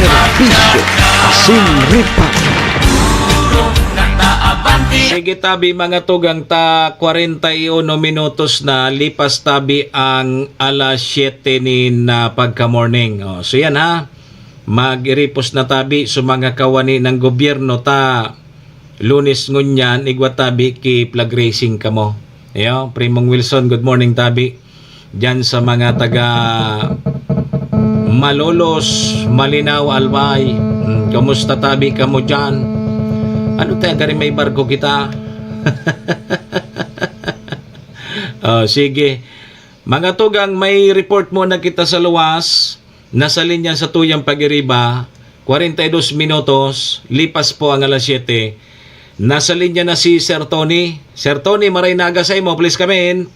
Serbisyo Asin Reparo. Sige tabi, mga tugang, ta kwarenta y uno minutos na lipas tabi ang alas siyete nin, ah, pagka-morning. Oh, so yan, ha. Mag-iripos na tabi sa mga kawani ng gobyerno ta Lunes ngunyan, igwa tabi ki flag raising kamo. Iyo, Primong Wilson, good morning tabi. Diyan sa mga taga Malolos, Malinao, Albay. Hmm, kumusta tabi kamo diyan? Ano tayo, gari may barko kita? Oh, sige. Mga tugang, may report muna kita sa luwas. Nasa linya sa tuyang pag-iriba, kwarenta y dos minutos, lipas po ang alas siyete. Nasa linya na si Sir Tony. Sir Tony, maray na aga sa imo, please come in.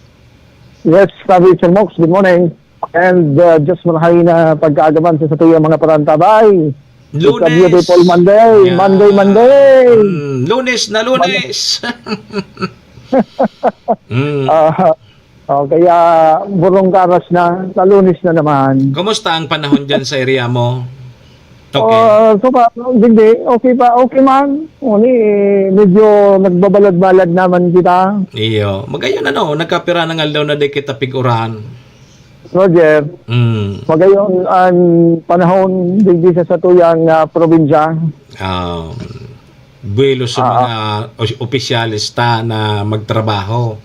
Yes, Tabi, Sir Mox, good morning. And, uh, just marahay na pagkaagaman sa satuyang mga parantabay. It's a beautiful Monday. Yan. Monday, Monday. Mm, Lunes na Lunes. Mm. Ah, oh, kaya burong karas na, sa Lunes na naman. Kumusta ang panahon dyan sa area mo? Okay. Ah, so pa, hindi, okay pa, okay man. Ngunit, eh, medyo nagbabalad-balad naman kita. Iyo. Magayon ano, nagkapira ng aldaw na di kita pig-uran. Roger, Mm. magayon ang panahon digdi sa satuyang, ah, probinsya. Ah, buwelo sa Ah, mga os-, opisyales ta na magtrabaho.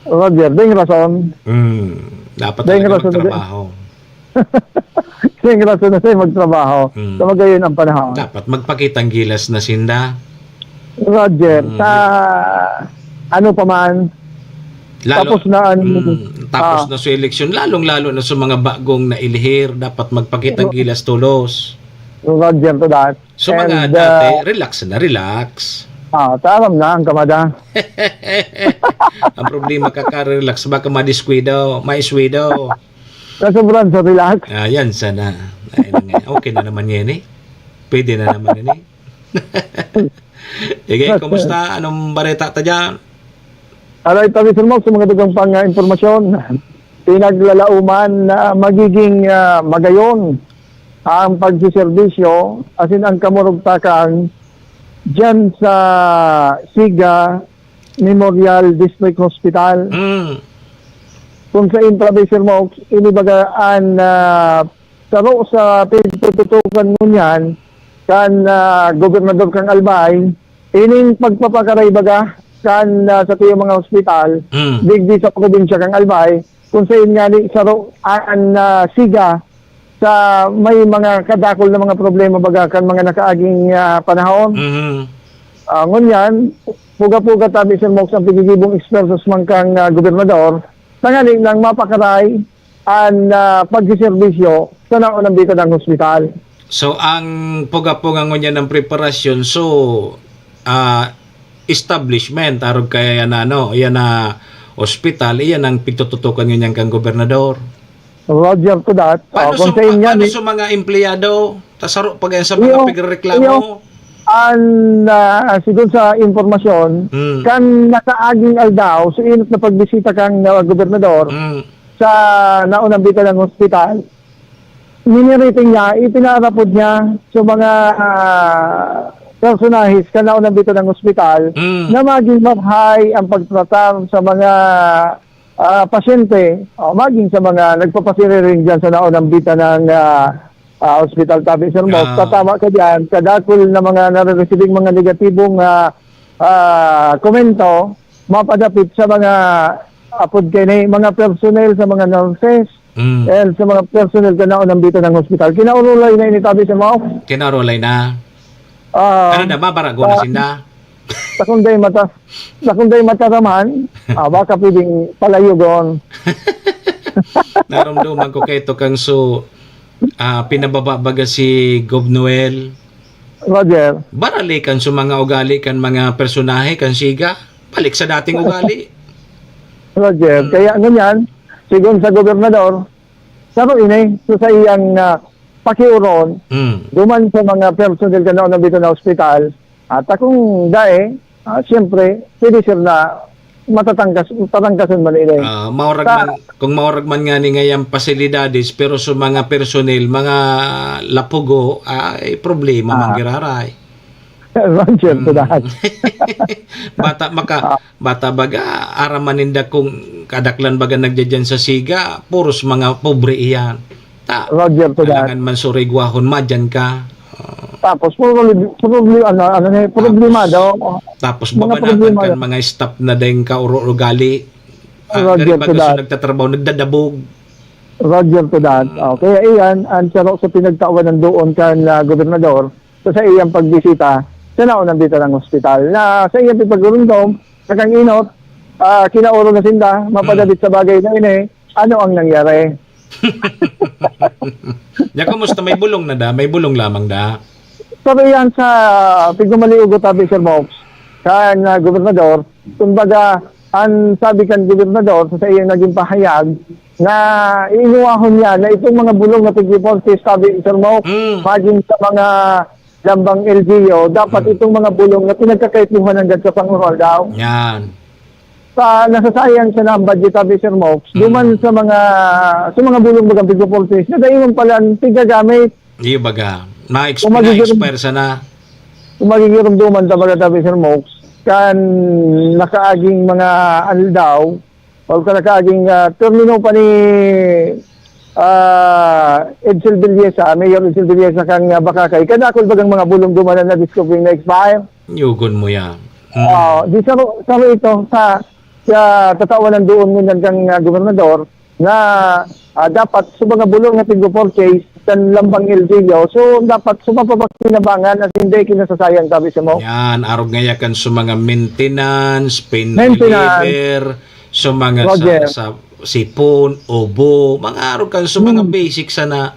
Roger, ding rason. Mm. Dapat Ding talaga rason na magtrabaho. Ding rason na sa'yo magtrabaho. Mm. So, magayon ang panahon. Dapat magpakitang gilas na sinda. Roger, Mm. sa ano pa man, Lalo, tapos na ang, mm, tapos ah. na sa eleksyon, lalong-lalo na sa mga bagong nailihir, dapat magpakitang Ro-, gilas tolos. Roger to that. So, mga And, dati, ah, relax na relax. Ah, taram na ang kamada. Ang problema, kaka-relax, baka madiskuido, maiswido. Kasobran sa relax. Ah, yan sana. Ay, na nga. Okay na naman yan eh. Pwede na naman yan eh. Sige, kumusta? Anong bareta ta dyan? Alright, tabi, Sir Mox, sa mga dagang pang, ah, impormasyon, pinaglalauman na magiging, ah, magayon ang pagsiservisyo, asin ang kamurugtakan dyan sa Siga Memorial District Hospital. Mm. Kung sa intra, Sir Mox, inibagaan na saro sa pagtututukan ngunyan kan, ah, gobernador kan Albay, ining pagpapakaray baga kan, ah, satuyang mga ospital, Mm. digdi sa probinsya kan Albay, kung sain nga ni saro an, ah, siga sa may mga kadakul na mga problema baga kan mga nakaaging, ah, panahon. Mhm. Ah, ngunyan, puga-puga tabi, Sir Mox, ang pigigibong ekspertos man kan, ah, gobernador, tanganing nang mapakaray an, ah, pagseserbisyo sa naunang bitadang hospital. So, ang puga-puga ngunyan ng preparasyon, so, ah, establishment, arog kaya yan na, ano, yan na ospital, iyan ang pigtututukan ngunyan kang gobernador. Roger to that. Paano Oh, sa, kung sa inyo, paano eh. sa mga empleyado? Ta saro pa yan sa mga Iyo, pigrereklamo. iyo, an, ah, sigon sa impormasyon, Hmm. kan nakaaging aldaw, sa inot na pagbisita kang, ah, gobernador, Hmm. sa naunang bitadang hospital, miniriting niya, ipinarapod niya sa mga, ah, personahes kan naunang bitadang hospital Mm. na maging mabhay ang pagtratar sa mga, ah, pasyente o maging sa mga nagpapasiriring diyan sa naunang bitadang, ah, ah, hospital, tabi, Sir Mox. Ah. Tatama ka diyan, kadakul na mga nare-receiving mga negatibong, ah, ah, komento, mapadapit sa mga, apod kay ni, mga personnel sa mga nurses, Mm. and sa mga personnel kan naunang bitadang hospital. Kinaurulay na ini, tabi, Sir Mox. Kinaurulay na. Ah, Ano na, mabarago na ah, sinda? Sa kung day mata, sa kung day mataraman, ah, baka pwedeng palayogon. Naromdoman ko kay to kang so, ah, pinababa baga si Gov Noel. Roger. Baralikan sa mga ugali kan mga personahe kan siga. Balik sa dating ugali. Roger, Hmm. kaya ngunyan, sigon sa gobernador, saro ini, so sa iyang, ah, pakiuron, Hmm. duman sa mga personnel kan naunang bitadang hospital, at akong dae, ah, siyempre, pwede, sir, na matatangkas, tatangkasan man ini. Ah, maurag Sa man, kung maurag man nga ni ngayang pasilidades, pero sa mga personnel, mga lapugo, ay problema man Ah. giraray. Roger to Mm. that. Bata maka-, Ah. bata baga, araman ninda kung kadaklan baga nagdadyan sa siga, puros mga pobre iyan. Ta-, Roger to that. alangan man surigwahon, madyan ka. Ah. Tapos, problema, problema, ano, ano na, problemado. Tapos, tapos Mga babanatan problemado. kan mga staff na deng kauro-ugali. Ah, Roger gari to baga sa that. nagtatrabaho, nagdadabog. Roger to that. Mm. Oh, kaya iyan, ang saro sa pinagtawanan doon kan, ah, gobernador, sa, sa iyang pagbisita sa naunang bitadang hospital. Na sa iyang pagpagurundom, sa kang inot, ah, kinauro na sinda, mapadapit Mm. sa bagay na ini, ano ang nangyari? Ya, kumusta? May bulong na da? May bulong lamang da? Sabi yan sa pigmamaliugot, tabi, Sir Mox, kan, ah, gobernador, kumbaga, ang sabi kan gobernador sa, sa iyang naging pahayag, na iinuwahon niya na itong mga bulong na tigre-four Ks, sabi ni Sir Mo, Mm. maging sa mga lambang L G U, dapat Mm. itong mga bulong na pinagkakaipuhan hanggang sa pangahon daw. Yan. Sa, nasasayang siya na ang budget, sabi Sir Mox, Mm. duman sa mga, sa mga bulong bagang tigre-four Ks, na dai man pala tigagamit. Iyo baga, ma-expire, Kung magiging na-expire sana. Kung magigiromdoman ta baga, sabi Sir Mox, kan nakaaging mga aldaw, o kan nakaaging, ah, termino pa ni, ah, Edsel Villesa, Mayor Edsel Villesa kan, ah, Bacacay, kadakul bagang mga bulong duman na nadiskubre na expire. Yugon mo yan. Mm. Ah, di saro, saro ito sa, sa tatawan ng doon ngunyan kang, ah, gobernador na, ah, dapat sa mga bulong na tigre-four Ks kan lambang L G U, so dapat sa mapapakinabangan at hindi kinasasayang, sabi sa mo. Yan, arog ngaya kan sa mga maintenance, pain Maintenance. reliever, sa mga sa, Roger. sa sipon, ubo, mga arog kan sa mga Hmm. basic sana.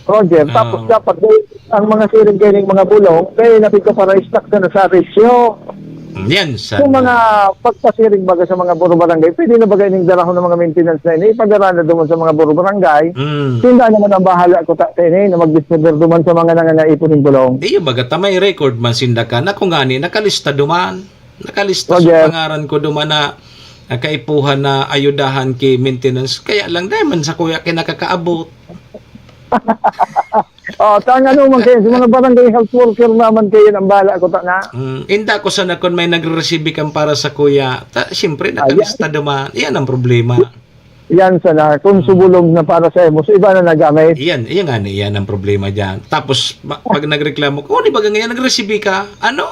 Roger, Oo. tapos dapat, eh, ang mga siring kayo ng mga bulong, kaya napig ko para stock na sa ratio. Yan, Kung sana. mga pagpasiring baga sa mga puro barangay, pwede na baga ining darahon ng mga maintenance na ini, ipadara na duman sa mga puro barangay. Mm. Sinda naman ang bahala ko ta, ta ini, na mag-distributor duman sa mga nangangaipo ng bulong. Iyo, baga ta may record man sinda ka, na kung ngani, nakalista duman. Nakalista sa Roger. pangaran ko duman na, na kaipuhan na ayudahan ki maintenance. Kaya lang, dahil man sa kuya, kinakakaabot. Oh, tang ano man kayo, sa mga barangay health worker naman kayo, ang bahala ko ta na. Mm, inda ko sana kun may nagre-receive kan para sa kuya. Ta, siyempre, Ah, nakalista yan. duman. Yan ang problema. Yan sana, kung Mm. subulong na para sa emo, sa iba na nagamit. Yan, yan nga, yan ang problema dyan. Tapos, ma-, pag nagreklamo, "Oh, di ba ganyan, nagre-receive ka?" Ano?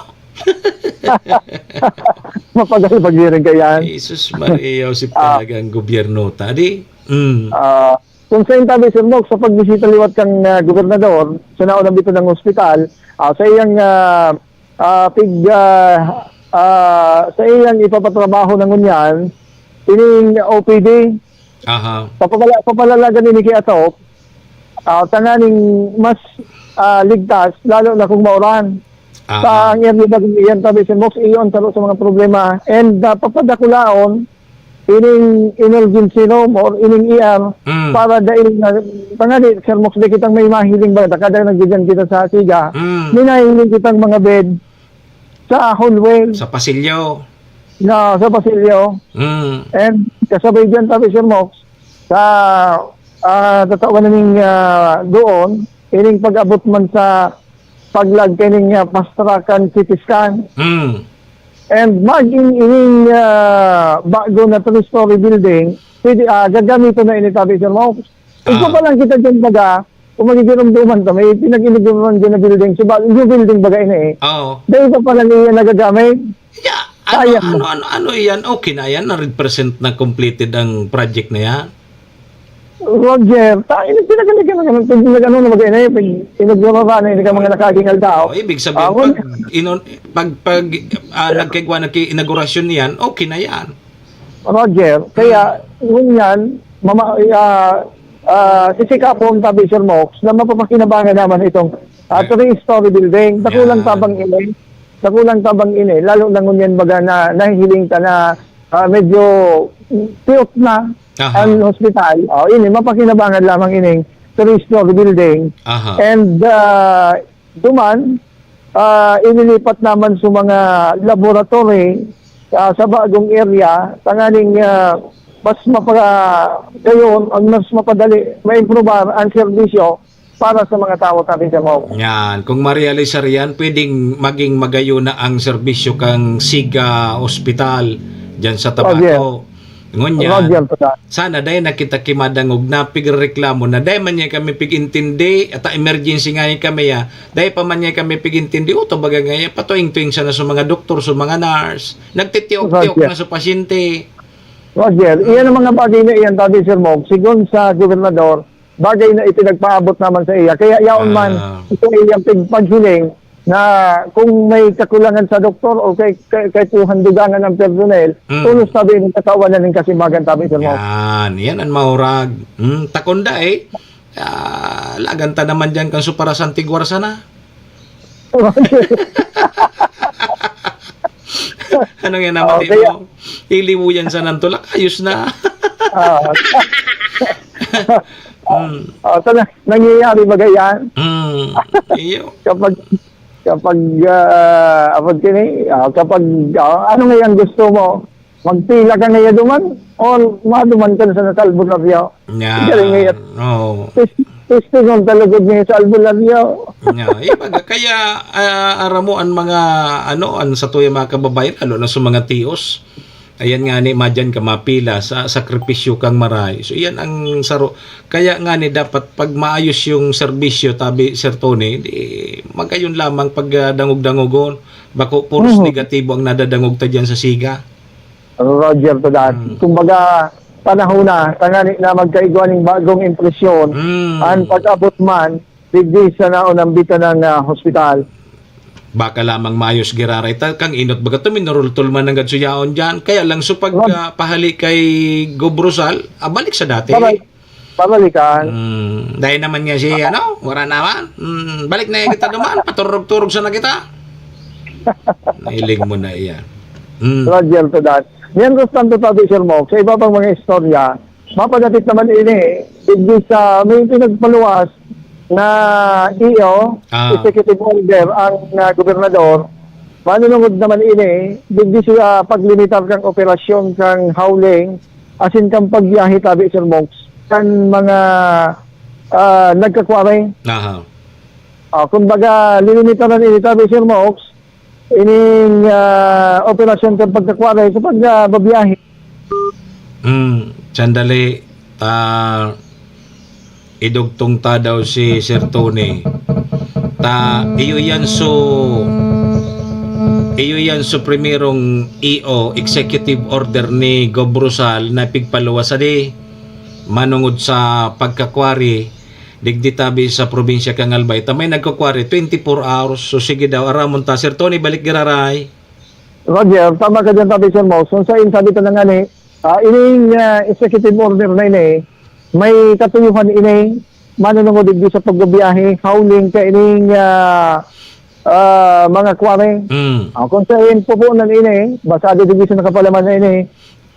Mapagal pag-iring ka yan. Jesus Maria, Joseph Ah. talaga ang gobyerno ta. Di? Mm. Ah, kung sa intabi, Sir Mok, sa pagbisita liwat kang, ah, gobernador, sa naunang bito ng ospital, ah, sa iyang, ah, ah, pig-, ah, ah, sa iyang ipapatrabaho na ngunyan, ining O P D, Aha. papapala-, papalalagan ini ki Atop, ah, tanganing mas, ah, ligtas, lalo na kung mauran. Aha. Sa ang area na iyan, tabi si Mox, iyon taro sa mga problema. And, ah, papadakulaon, ining emergency room or ining E R, Mm. para dahil na, tangani, Sir Mox, di kitang may mahiling ba, kada nagdidiyan kita sa Siga, Mm. may nahiling kitang mga bed sa hallway. Sa pasilyo. Na, sa pasilyo. Mm. And kasabay dyan, tabi, Sir Mox, sa, ah, tatawan na ning, ah, doon, ining pag-abot man sa paglag kaning, ah, fast track kan C T scan. Mm. And maging ining, ah, bago na three-story building, pwede, ah, gagamiton na ini, tabi, Sir Mox. Igwa Ah. pa lang kita dyan, baga, kung magigiromdoman ta, may pinag-iniguran dyan na building. So, ba, yung building, baga, ini eh. Oo. Dahil pa pala niya nagagamit. Yeah. Ano, Sayang. ano, ano, ano yan? Okay na yan? Hundred percent na completed ang project na yan? Roger, ta, ini pinagalikan na ganun. Pag nag-ano na, baga, ini, pag inigurara na, ini ka mga nakaging aldaw. Oh, ibig sabihin, Ah, pag, wala. inon-, pag, pag, ah, nagkigwa, nagki-inaugurasyon niyan, okay na yan. Roger, kaya, Hmm. ngunyan, mama-, ah, ah, sisikapon, tabi, Sir Mox, na mapapakinabangan naman itong, ah, Yeah. three-story building. Dakulang Yeah. tabang ini. Dakulang tabang ini. Lalo na ngunyan, baga na nahihiling ka na, ah, medyo tiot na Aha. ang hospital. Oh, ini, mapakinabangan lamang ining three-story building. Aha. And, ah, duman, ah, inilipat naman sa mga laboratory, ah, sa bagong area, tanganing, ah, mas mapagayon, ang mas mapadali, maimprobar ang serbisyo para sa mga tao, sabi sa mo. Yan. Kung ma-realisar yan, pwedeng maging magayon na ang serbisyo kang Siga Hospital dyan sa Tabaco. Roger. Ngunyan, Roger, tama. Sana dai na kita kimadangog na pigrereklamo na dai man niya kami pig-intindi, at emergency nga ni kami, ah. Dai pa man niya kami pig-intindi, o, tabaga nga yan, patuing-tuing sana sa mga doktor, sa mga nurse. Nagtitiok-tiok Roger. na sa pasyente. Roger, iyan ang mga bagay na iyan, tabi, Sir Mog, sigon sa gobernador, bagay na ipinagpaabot naman sa iya. Kaya yaon man, Ah. ito iyang pig-, paghiling na kung may kakulangan sa doktor o kay, kay, kay kuhan dugangan ng personnel, Mm. tulos tabi ng katawan na ng kasimbagan, tabi, Sir Mog. Yan, yan ang maurag. Mm, takon da eh. Ah, lagan ta naman dyan kan supara sa Antigua sana. Ano yan naman, Oh, di kaya mo? Iliwo yan sa nantulak, ayos na. Ah. Mm. Ah, so, na-, nangyayari ba yan? Mm. Iyo. Kapag, kapag, ah, kapag kini, ah, kapag, ah, ano nga yung gusto mo? Magpila ka nga duman? O maduman ka na sa albularyo? Nga. Galing nga yan. Oo. Tis-, testingon talaga niya sa albularyo. Nga. Iba nga. Kaya, ah, aram mo, ang mga, ano, ang sa tuya mga kababayan, lalo na sa mga tios, ayan nga ni, madyan ka mapila sa sakripisyo kang maray. So, iyan ang saro. Kaya nga ni, dapat pag maayos yung serbisyo, tabi, Sir Tony, di, magayon lamang pag, ah, dangog-dangogon. Bako, puros Mhm. negatibo ang nadadangog ta dyan sa siga. Roger, to that. Mm. Kumbaga, panahon na, tangani na magkaigwa ning bagong impresyon. Mm. An pag-abot man, digdi sa naunambitan ng, ah, hospital. Baka lamang mayos giraray ta, kang inot baga to, minurultol man nanggad suyaon dyan. Kaya lang, so pag, Rob- ah, pahali kay Gob Rosal, ah, balik sa dati. Babay. Pabalikan. Hmm, dai naman nga si, ano, wala naman. Hmm, balik na kita duman, paturog-turog sana kita. Nailing mo na iyan. Hmm. Roger, to that. Yan, Constantino, tabi, Sir Mok, sa iba pang mga istorya, mapadapit naman ini, digdi sa may pinagpaluwas na E O, Ah. executive order ang, ah, gobernador, manunungod naman ini, digdi sa paglimitar kang operasyon kang howling, asin kan pagbiyahe, tabi, Sir Monks, kan mga, ah, nagkakware. Aha. Ah, kumbaga, lilimitaran ini, tabi, Sir Monks, ining, ah, operasyon kan pagkakware sa pag, ah, babiyahe. Hmm, sandali. Ta, idugtong ta daw si Sir Tony. Ta, iyo yan so, iyo yan so primerong E O, executive order ni Gob Rosal na pigpaluwas sa di, manungod sa pagkakwari, digdi tabi sa probinsya kan Albay. Ta may nagkakwari, twenty-four hours. So, sige daw, aramon ta. Sir Tony, balik giraray. Roger, tama ka dyan, tabi, Sir Mouse. Kung sa sabi ta na nga ni, ah, ining, ah, executive order na ini, may katuyuhan ini, manunungod digdi sa pagbabiyahe, howling ka ining, ah, ah, mga kware. Mm. Ah, kung sa pupunan ini, basado digdi sa nakapalaman na ini,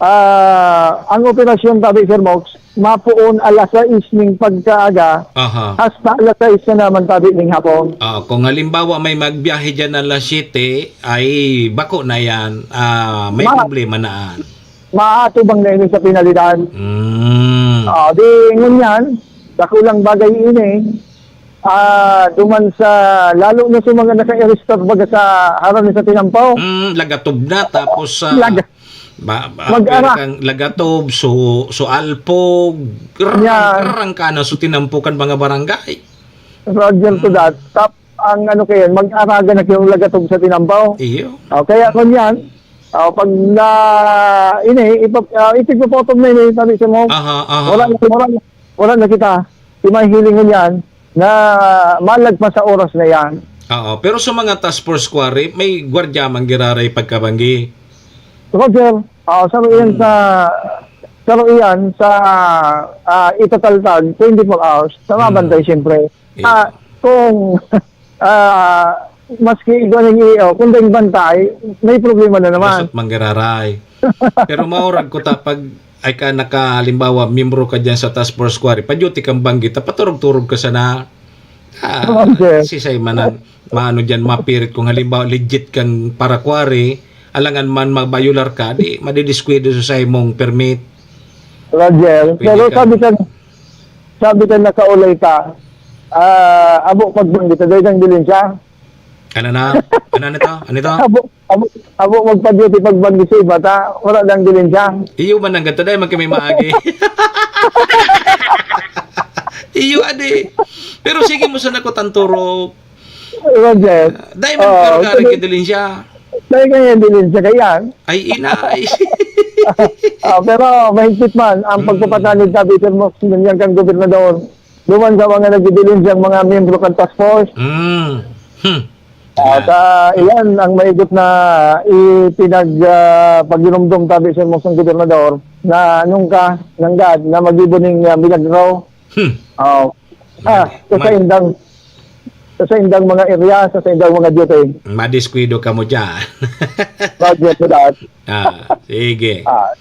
ah, ang operasyon, tabi, Sir Mox, mapuon alas sais ning pagkaaga, Aha. hasta alas sais na naman, tabi, ning hapon. Ah, kung halimbawa may magbiyahe dyan alas siyete, ay bako na yan. Ah, may Ma- problema na an. Maatubang na ini sa penalidad. Mm. Ah, di ngunyan, dakulang bagay ini. Ah, duman sa, lalo na sa mga naka-register baga sa harani sa Tinampaw. Mm, lagatob na, tapos, ah, Laga-, ba, ba, mag-ara. Kang lagatob, so, so alpog, rang, Yeah. rang ka na, so tinampo kan mga barangay. Roger to Mm. that. Tap, ang ano kayo, mag-araga na kayong lagatob sa Tinampaw. Iyo. Oh, kaya kung yan, oh, pag na, ini, ipap-, ah, ipagpapotog na ini, sabi sa mo, Aha, aha. wala na, wala na, wala na kita. Di mahihiling ngunyan na malagpas sa oras na yan. Oo, pero sa mga task force quarry, may gwardiya man giraray pagkabanggi. Roger, ah, sa iyan Hmm. sa, sa iyan sa, ah, itataltag twenty-four hours, sa Hmm. mabantay, siyempre. Yeah. Ah, kung, ah, maski igwa ng iyo, kung daing bantay, may problema na naman. Gasot man giraray. Pero maurag ko ta pag ay ka naka, halimbawa, miyembro ka diyan sa task force quarry, pa-duty kang banggi ta, paturog-turog ka sana. Ah, Okay. si Saymanan, maano diyan, mapirit kung halimbawa, legit kang para quarry, alangan man mabayular ka, di, madidiskwento sa saimong permit. Roger, Pwede pero ka. sabi kan, sabi kan nakaulay ka, ah, abo pagbanggi ta, dahil ang dilin siya. Ano na? Ano na to? Ano to? Abo, abo, abo magpa-duty pagbanggi sa iba, ta, wala nang dilin siya. Iyo man ang ganito, dahil man kami maagi. Iyo, adi. Pero sige mo sa nakot ang turog. Roger. Ah, dahil man Oo, karga sige. Rin dilin siya. Dahil kaya dilin siya, kaya. Ay, inay. Ah, pero mahigpit man ang Hmm. pagpapatanid, sabi, Sir Mox, ngunyan kang gobernador. Duman sa mga nagdidilim siyang mga miyembro kan task force. Hmm. Hmm. At, Yeah. ah, iyan ang maigot na ipinag-, ah, pagdinumdom, tabi, Sir Mox, ng gobernador na nung ka, nanggad na magibo ning, ah, milagro. Hmm. Oh. Ah, Mali. sa Mali. saindang, sa saindang mga area, sa saindang mga duty. Madiskwido ka mo dyan. Roger for that. Ah, sige. Ah,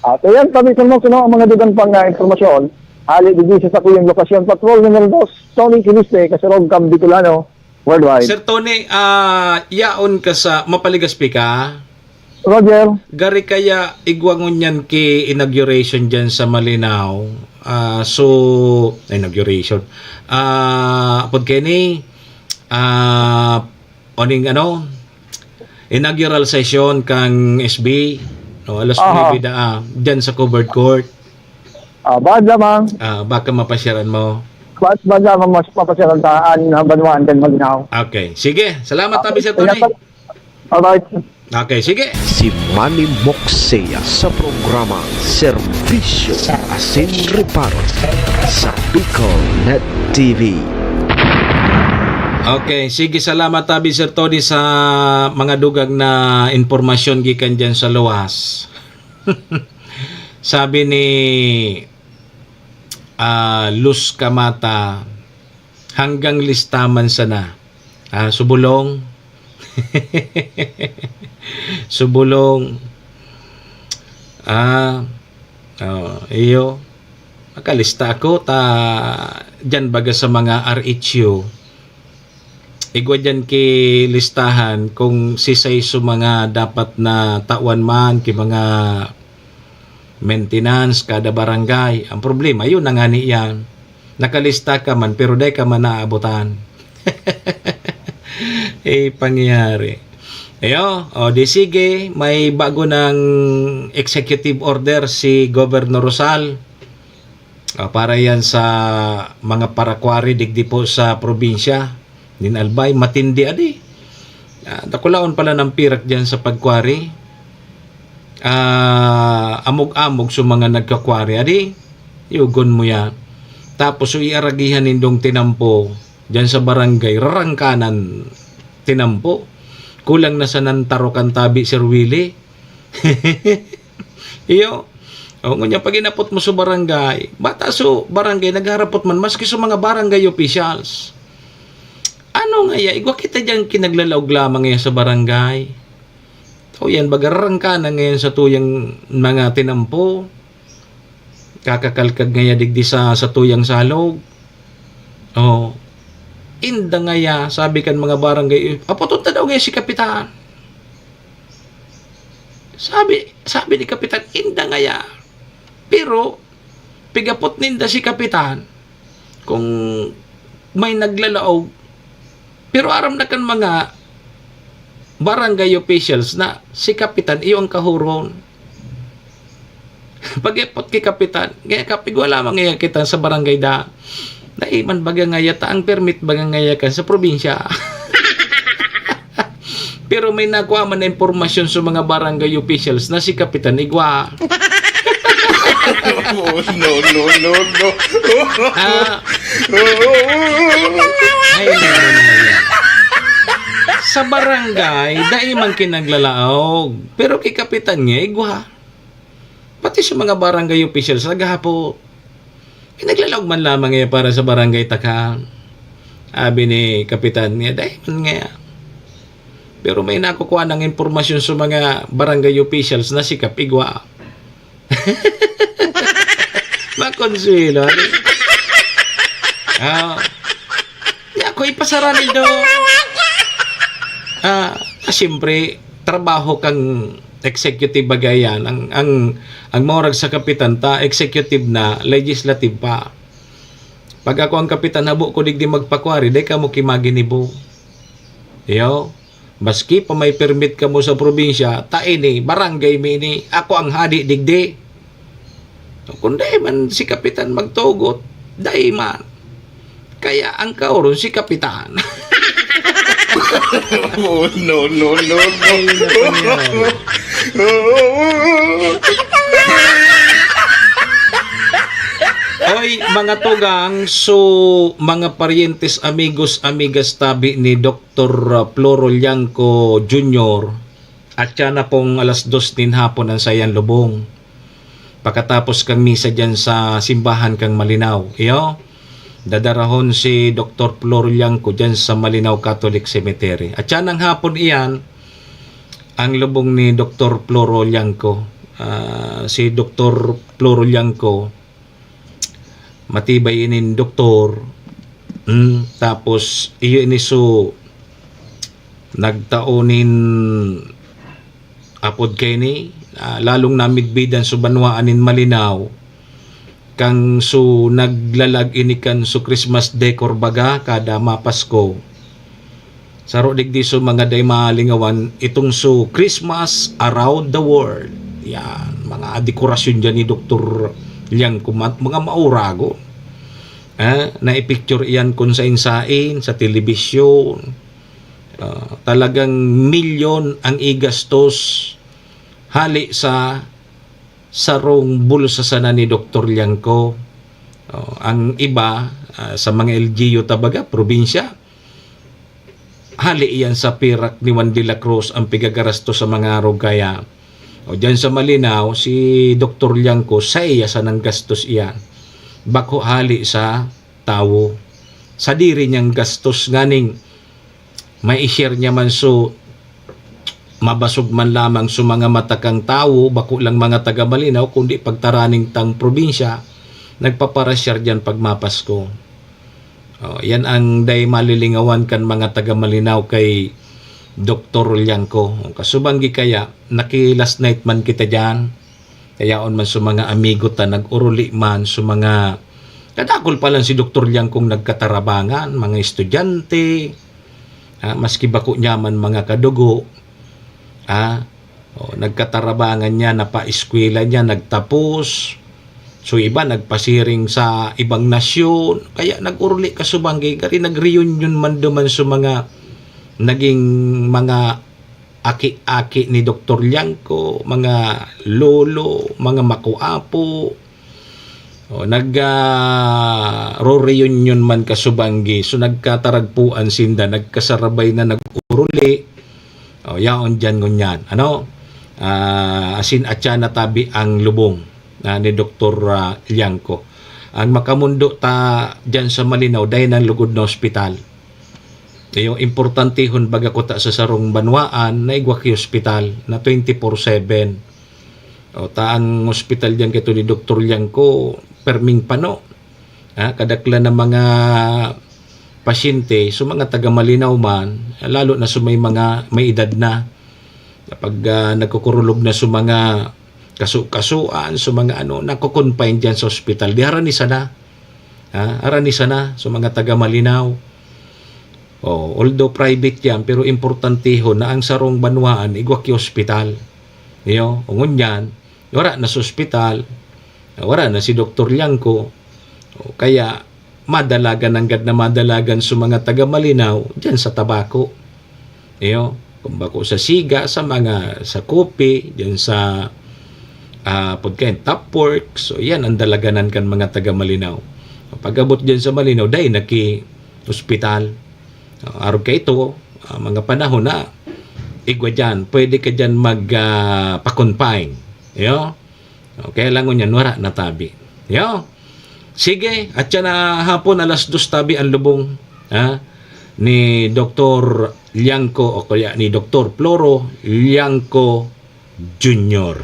at ayan, sabi ko mo, sino ang mga dugang pang, ah, impormasyon? Hali digdi sa sakuyang lokasyon, Patrol Numero Dos, Tony Quiliste, Kasurog kan Bicolano, Worldwide. Sir Tony, ah, yaon ka sa, mapaligaspi ka? Roger. Gari kaya igwa ngunyan ki inauguration dyan sa Malinao. Ah, so, inauguration. Ah, apod kini, ah, oning ano, inaugural session kang S B, no, alas Aha. nuebe da, ah, dyan sa covered court. Ah, bad lamang. Ah, baka mapasyaran mo. Bad, bad lamang mas mapasyaran ta an banwaan kan Malinao. Okay. Sige. Salamat, tabi, Sir Tony. Alright. Okay, sige. Si Manny Moxea sa programa Serbisyo asin Reparo sa Bicol Net T V. Okay, sige, salamat, tabi, Sir Tony, sa mga dugang na impormasyon gikan dyan sa luwas. Sabi ni, ah, Luz Camata, hanggang lista man sana. Ah, subulong. Subulong. Ah, oh, iyo. Makalista ako ta dyan baga sa mga R H U. Igwa dyan ki listahan kung sisay so mga dapat na tawan man ki mga maintenance kada barangay. Ang problema, yun na nga ni yan. Nakalista ka man, pero dai ka man naabutan. Eh, pangyayari. Ayo, o di sige, may bago ng executive order si Governor Rosal. Ah, para yan sa mga parakwari digdi po sa probinsya nin Albay. Matindi adi. Ah, dakulaon pala ng pirak diyan sa pagkwari. Ah, amog-amog sa mga nagkakwari adi. Yugon mo yan. Tapos, so, iaragihan nindong tinampo diyan sa barangay, rarangkanan tinampo. Kulang na sa nantaro kan tabi, Sir Willie. Iyo. O, ngunyan, pag inapot mo sa barangay, bata so barangay, nagharapot man, maski sa mga barangay officials. Ano ngaya, igwa kita dyan kinaglalaog lamang ngayon sa barangay. O yan, bagararang ka na ngayon sa tuyang mga tinampo. Kakakalkag ngaya digdi sa, sa tuyang salog. O, inda ngaya, sabi kan mga barangay, "Apoton ta daw ngaya si Kapitan." Sabi, sabi ni Kapitan, "Inda ngaya." Pero, pigapot ninda si Kapitan, kung may naglalaog, pero aram na kan mga barangay officials na si Kapitan iyo ang kahuron. Pag-ipot ki Kapitan, ngaya kapigwa lamang ngaya kita sa barangay da. Dai man baga ngaya ta ang permit baga ngaya kan sa probinsya. Pero may nakuha man na impormasyon sa mga barangay officials na si Kapitan igwa. Oh, no, no, no, no. Ah. Ay, no, no, no, no. Sa barangay, dai man kinaglalaog. Pero ki Kapitan nga, igwa. Pati sa mga barangay officials, naghahapot. Pinaglalaog man lamang niya para sa barangay taka. Abi ni Kapitan niya, "Dai man ngaya." Pero may nakukuha ng impormasyon sa mga barangay officials na si Kapigwa. Makonsuelo, ano? Ah, di ako ipasara nindo. Ah, ah, siyempre, trabaho kang executive bagay yan. Ang, ang, ang morag sa kapitan ta, executive na, legislative pa. Pag ako ang kapitan, habo ko digdi magpakwari, dai kamo ki maginibo. Iyo, maski pa may permit kamo sa probinsya, ta ini, barangay mi ini, ako ang hadi digdi. Kung dai man si kapitan magtugot, dai man. Kaya ang kaoron si kapitan. Oh, no, no, no, no. Ay, naku, no. Oy, mga tugang, so, mga paryentes, amigos, amigas, tabi ni Doktor Floro Liangco Junior, at siya na pong alas dos nin hapon ang sayan lubong. Pakatapos kang misa diyan sa simbahan kang Malinao, iyo, dadarahon si Doktor Floro Liangco diyan sa Malinao Catholic Cemetery. At siya nang hapon iyan, ang lubong ni Doktor Floro Liangco. Ah, si Doktor Floro Liangco, Matibay inin doktor. Mm, tapos iyo ini so nagtao nin apod kaini, ah, lalong namidbidan so banwaan nin malinaw. Kang so naglalag ini kan so Christmas decor baga kada mapasko. Saro digdi so mga dai malingawan itong so Christmas around the world. Yan, mga dekorasyon dyan ni Doktor Liang Kumat, mga maurago. Eh, naipicture iyan kun sain-sain, sa telebisyon. Ah, talagang milyon ang igastos hali sa sarong bulsa sana ni Doktor Liangco. Oh, ang iba, ah, sa mga L G U ta baga, probinsya, hali iyan sa pirak ni Juan de la Cruz ang pigagarasto sa mga arog. Kaya, o, diyan sa Malinaw, si Doktor Liangco, sa iya sanang gastos iyan. Bako hali sa tawo. Sadiri niyang gastos nganing mai-share niya man so mabasog man lamang so mga mata kang tawo, bako lang mga taga Malinaw, kundi pagtaraning tang probinsya, nagpaparasyar diyan pag mapasko. Oh, yan ang dai malilingawan kan mga taga Malinaw kay Doktor Liangco. Kasubanggi kaya, naki-last night man kita diyan. Kayaon man so mga amigo ta, nag-oruli man so mga, kadakul pa lang si Doktor Liangcong nagkatarabangan, mga estudyante, ah, maski bako niya man mga kadugo, ah, o, nagkatarabangan niya, napaeskwela niya, nagtapos. So, iba nagpasiring sa ibang nasyon, kaya nag-oruli kasubanggi, gari nag-reunion man duman so mga naging mga aki-aki ni Doktor Liangco, mga lolo, mga makuapo. O, nag, ah, ro-reunion man kasubanggi. So, nagkataragpuan sinda, nagkasarabay na nag-oruli. O, yaon diyan ngunyan. Ano? Ah, asin atya na tabi ang lubong, ah, ni Doktor, ah, Liangco. Ang makamundo ta diyan sa Malinaw, dai nang lugod na ospital. Iyo, importantehon baga kuta sa sarong banwaan na igwa ki ospital na twenty-four seven. O, ta ang ospital diyan kaito ni Doktor Liangco, perming pano. Ha, kadaklan na mga pasyente, so mga taga Malinaw man, lalo na so may mga may edad na. Kapag, ah, nagkukurulog na so mga kaso-kasoan, so mga ano, nako-confine diyan sa ospital. Di harani sana. Ha? Harani sana, so mga taga Malinaw. O, although private yan, pero importantehon na ang sarong banwaan, igwa ki ospital. Iyo, o ngunyan, wara na sa ospital, wara na si Doktor Liangco. O, kaya, madalagan nanggad na madalagan sa mga taga Malinaw, diyan sa tabako. Iyo, kung bako sa siga, sa mga, sa kopi, diyan sa, ah, pagkain, Top Pork. So, yan ang dalaganan kan mga taga Malinaw. Pag-abot diyan sa Malinaw, dai na ki ospital. Ah, arog kaito, ah, mga panahon na, igwa diyan, pwede ka diyan mag, ah, pa-confine. Iyo? Okay, langon yan, wara natabi. Iyo? Sige, at yan na hapon, alas dos tabi ang lubong, ha, ni Doktor Liangco o kaya ni Doktor Floro Liangco Junior.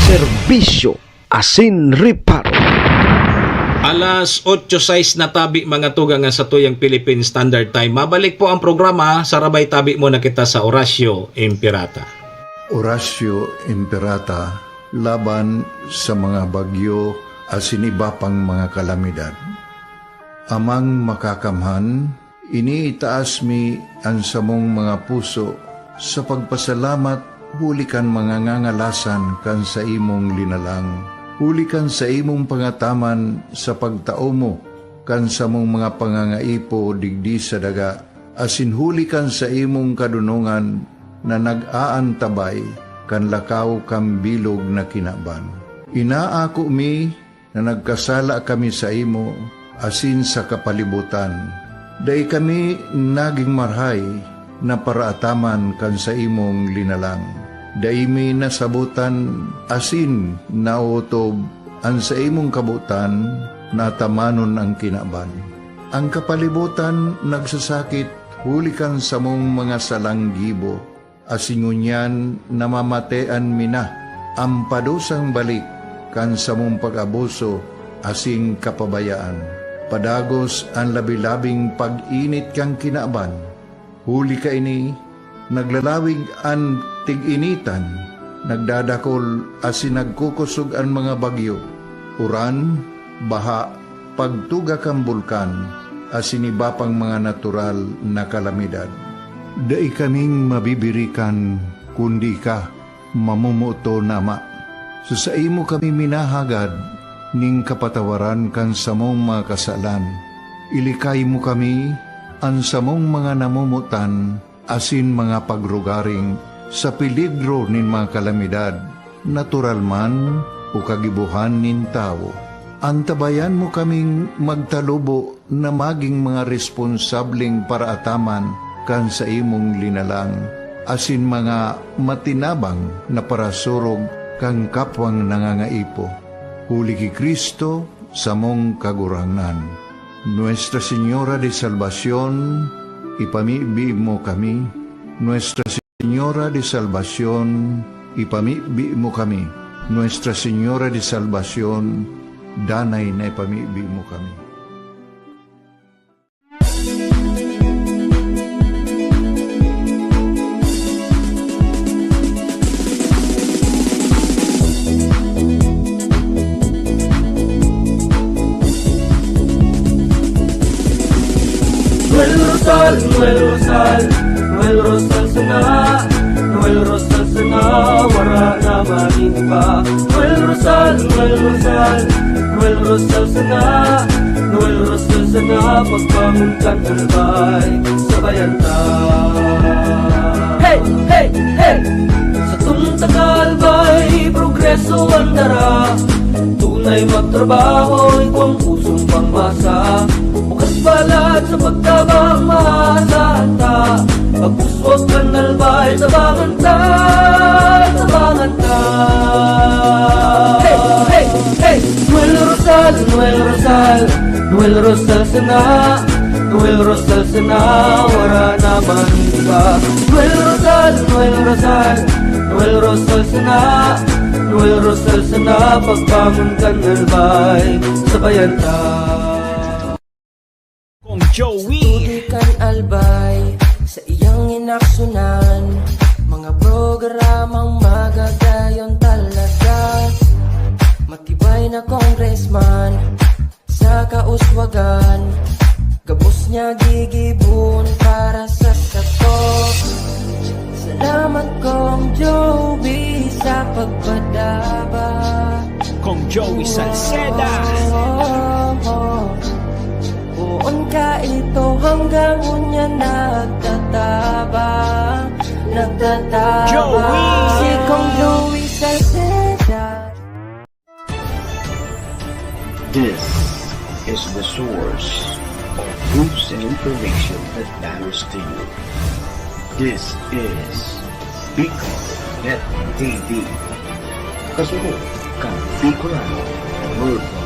Serbisyo asin reparo. Alas otso sais na tabi, mga tugang, ang satuyang Philippine Standard Time. Mabalik po ang programa, sarabay tabi muna kita sa Orasyo Imperata. Orasyo Imperata laban sa mga bagyo asin iba pang mga kalamidad. Amang Makakamhan, iniitaas mi an samong mga puso sa pagpasalamat huli kan mga ngangalasan kan saimong linalang, huli kan saimong pangataman sa pagtao mo kan samong mga pangangaipo digdi sa daga, asin huli kan saimong kadonongan na nag-aantabay kan lakaw kan bilog na kinaban. Inaako mi na nagkasala kami saimo asin sa kapalibotan. Dai kami nagin marahay na paraataman kan saimong linalang. Dai mi nasabotan asin naotob an saimong kabotan na atamanon an kinaban. An kapalibotan nagsasakit huli kan samong mga salang gibo, asin ngunyan namamatean mi na an padusang balik kan samong pag-abuso asin kapabayaan. Padagos an labi-labing pag-init kan kinaban. Huli kaini, naglalawig an tig-initan, nagdadakol asin nagkukosog an mga bagyo, uran, baha, pagtuga kan bulkan, asin iba pang mga natural na kalamidad. Dai kaming mabibirikan, kundi ika, mamomoton na Ama. Sa saimo kami minahagad nin kapatawaran kan samong mga kasalan. Ilikay mo kami, an samong mga namomotan, asin mga pagrugaring sa peligro nin mga kalamidad, natural man o kagibohan nin tawo. Antabayan mo kaming magtalubo na magin mga responsableng paraataman kan saimong linalang, asin mga matinabang na parasurog kan kapwang nangangaipo. Huli ki Cristo, samong Kagurangnan. Nuestra Señora de Salvacion, ipamibi mo kami. Nuestra Señora de Salvacion, ipamibi mo kami. Nuestra Señora de Salvacion, danay na ipamibi mo kami. Noel Rosal, Noel Rosal, Noel Rosal sana, Noel Rosal sana, wara na manin pa. Noel Rosal, Noel Rosal, Noel Rosal sana, Noel Rosal sana, pagbangon kan albay, sabayan ta. Hey, hey, hey! Satong taga-albay, progreso an dara. Tunay magtrabaho, igwang pusong pangmasa. Bukas balat sa pagtabang, maasahan ta. Pagpuswag kan albay, tabangan ta, tabangan ta. Hey, hey, hey! Noel Rosal, Noel Rosal, Noel Rosal sana, Noel Rosal sana, wara na man iba. Noel Rosal, Noel Rosal, Noel Rosal sana, Noel Rosal sana, pagbangon kan albay, sabayan ta. Kong Joey. Sa tubig kan albay, sa iyang inaksunan, mga programang magagayon talaga. Matibay na congressman, sa kauswagan, gabos niya gigibon para sa sato. Salamat, Kong Joey, sa pagpadaba. Kong Joey Salceda. Poon ka ito hanggang unya nagtataba, nagtataba. Joey! Si Kong Joey Salceda. This is the source of news and information that matters to you. This is Bicol Net T V. Kasunod kan Bicolano Worldwide.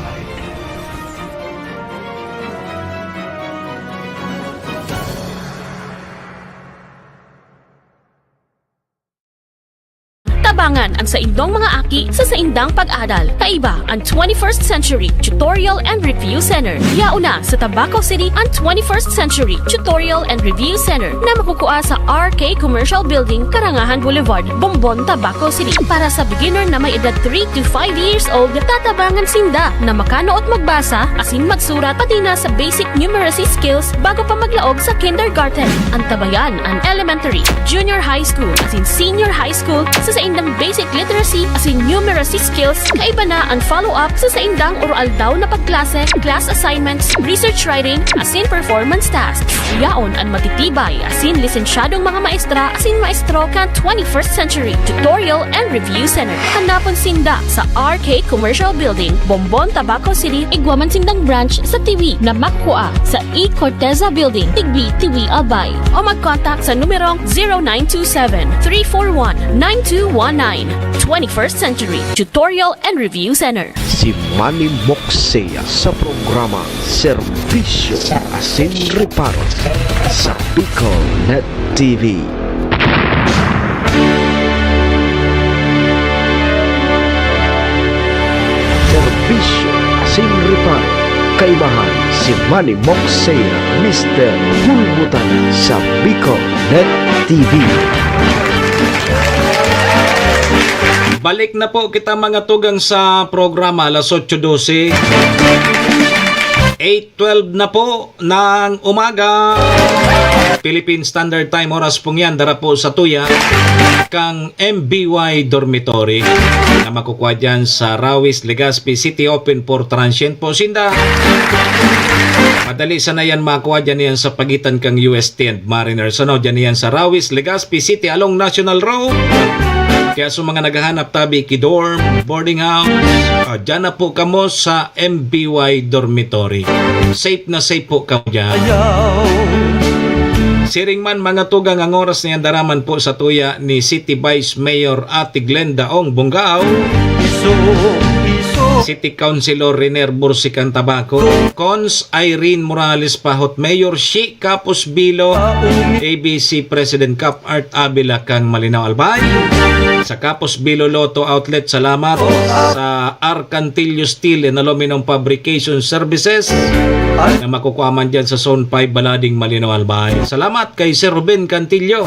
Tabangan an saindong mga aki sa saindang pag-adal. Kaiba an twenty-first Century Tutorial and Review Center. Yaon na sa Tabaco City an twenty-first Century Tutorial and Review Center na makukua sa R K Commercial Building, Karangahan Boulevard, Bombon, Tabaco City. Para sa beginner na may edad three to five years old, tatabangan sinda na makanuot magbasa asin magsurat, pati na sa basic numeracy skills bago pa maglaog sa kindergarten. Antabayan an elementary, junior high school, asin senior high school sa saindang basic literacy asin numeracy skills. Kaiba na an follow-up sa saindang oro-aldaw na pagklase, class assignments, research writing, asin performance tasks. Yaon an matitibay asin lisensyadong mga maestra asin maestro kan twenty-first Century Tutorial and Review Center. Hanapon sinda sa R K Commercial Building, Bombon, Tabaco City, igwa man sindang branch sa Tiwi na makukua sa E. Corteza Building, Tigbi, Tiwi, Albay. O mag-contact sa numerong zero nine two seven, three four one, nine two one nine. Twenty-first Century Tutorial and Review Center. Si Manny Moxea sa programa Serbisyo asin Reparo sa Bicol Net T V. Serbisyo asin si Manny Moxea, Mister Hulbutan sa Bicol Net T V. Balik na po kita, mga tugang, sa programa, alas otso dose. Eight twelve na po ng umaga. Philippine Standard Time, oras pong yan, dara po sa tuya kang M B Y Dormitory na makukuha dyan sa Rawis, Legazpi City. Open for transient po sinda. Madali sana yan makuha dyan yan sa pagitan kang U S T and Mariners. Ano, dyan yan sa Rawis, Legazpi City along National Road. Kaya sa mga naghahanap tabi ki dorm, boarding house, ah, dyan na po kamo sa M B Y Dormitory. Safe na safe po kamo dyan. Siring man, mga tugang, ang oras na yan daraman po sa tuya ni City Vice Mayor Ate Glenda Ong Bungao, City Councilor Riner Bursican Tabaco, Cons Irene Morales Pahot, Mayor Shi Capos Bilo, A B C President Cap Art Avila kang Malinao Albay. Sa Capos Bilo Lotto Outlet, salamat. Sa Arcantillo Steel and Aluminum Fabrication Services na makukuha man dyan sa Zone five, Balading, Malinao Albay. Salamat kay Sir Ruben Cantillo.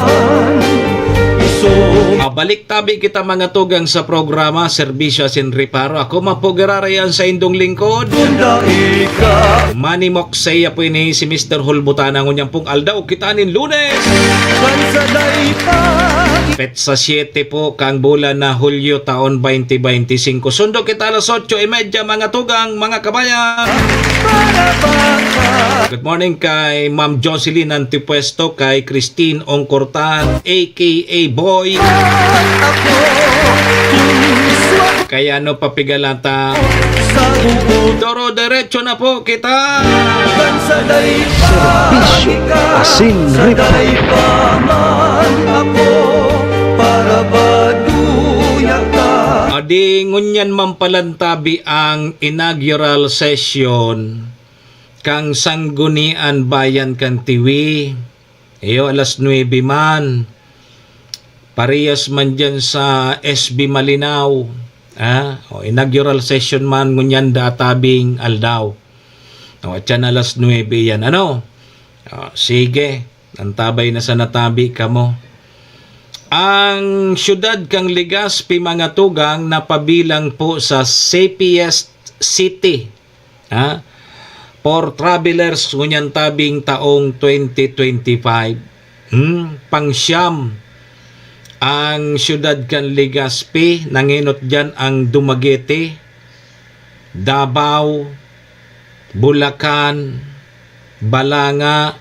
Mabalik tabi kita, mga tugang, sa programa Serbisyo Asin Reparo. Ako man po giraray an saindong lingkod, Manny Moxea po ini, si Mister Hulbutana. Ngunyan pong aldaw, kita nin Lunes. Petsa siyete po kang bulan na Hulyo, taon twenty twenty-five. Sundo kita alas otso y media, mga tugang, mga kabayan. Good morning kay Ma'am Jocelyn Antipuesto, kay Christine Ongkortan, A K A Boy. Kaya ano pa pigalata? Doro derecho na po kita. Serbisyo Asin Reparo. Adi, ngunyan man palantabi ang inaugural session kan Sanggunian Bayan kan Tiwi. Iyo, alas nuebe man. Parehas man dyan sa S B Malinao. Ah, o, inaugural session man ngunyan da tabing aldaw. O, atyan alas nuebe yan. Ano? O, sige. Antabay na sa natabi kamo. Ang siyudad kang Legazpi, mga tugang, napabilang po sa safest city, ha? For travelers, ngunyan tabing taong twenty twenty-five. Hmm, pangsyam ang siyudad kan Legazpi, nangenot diyan ang Dumaguete, Davao, Bulacan, Balanga,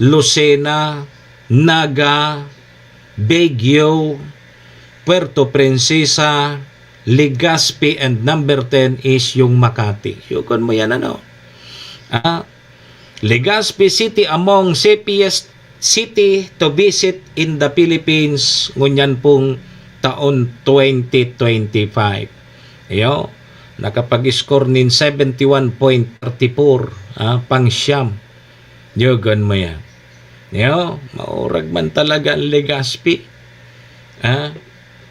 Lucena, Naga, Baguio, Puerto Princesa, Legazpi, and number ten is yung Makati. Yugon mo yan, ano? Ah, Legazpi City among safest city to visit in the Philippines ngunyan pong taon twenty twenty-five. Iyo, nakapag-score nin seventy-one point thirty-four, ah, pangsyam. Yugon mo yan. Iyo, maurag man talaga ang Legazpi. Ah,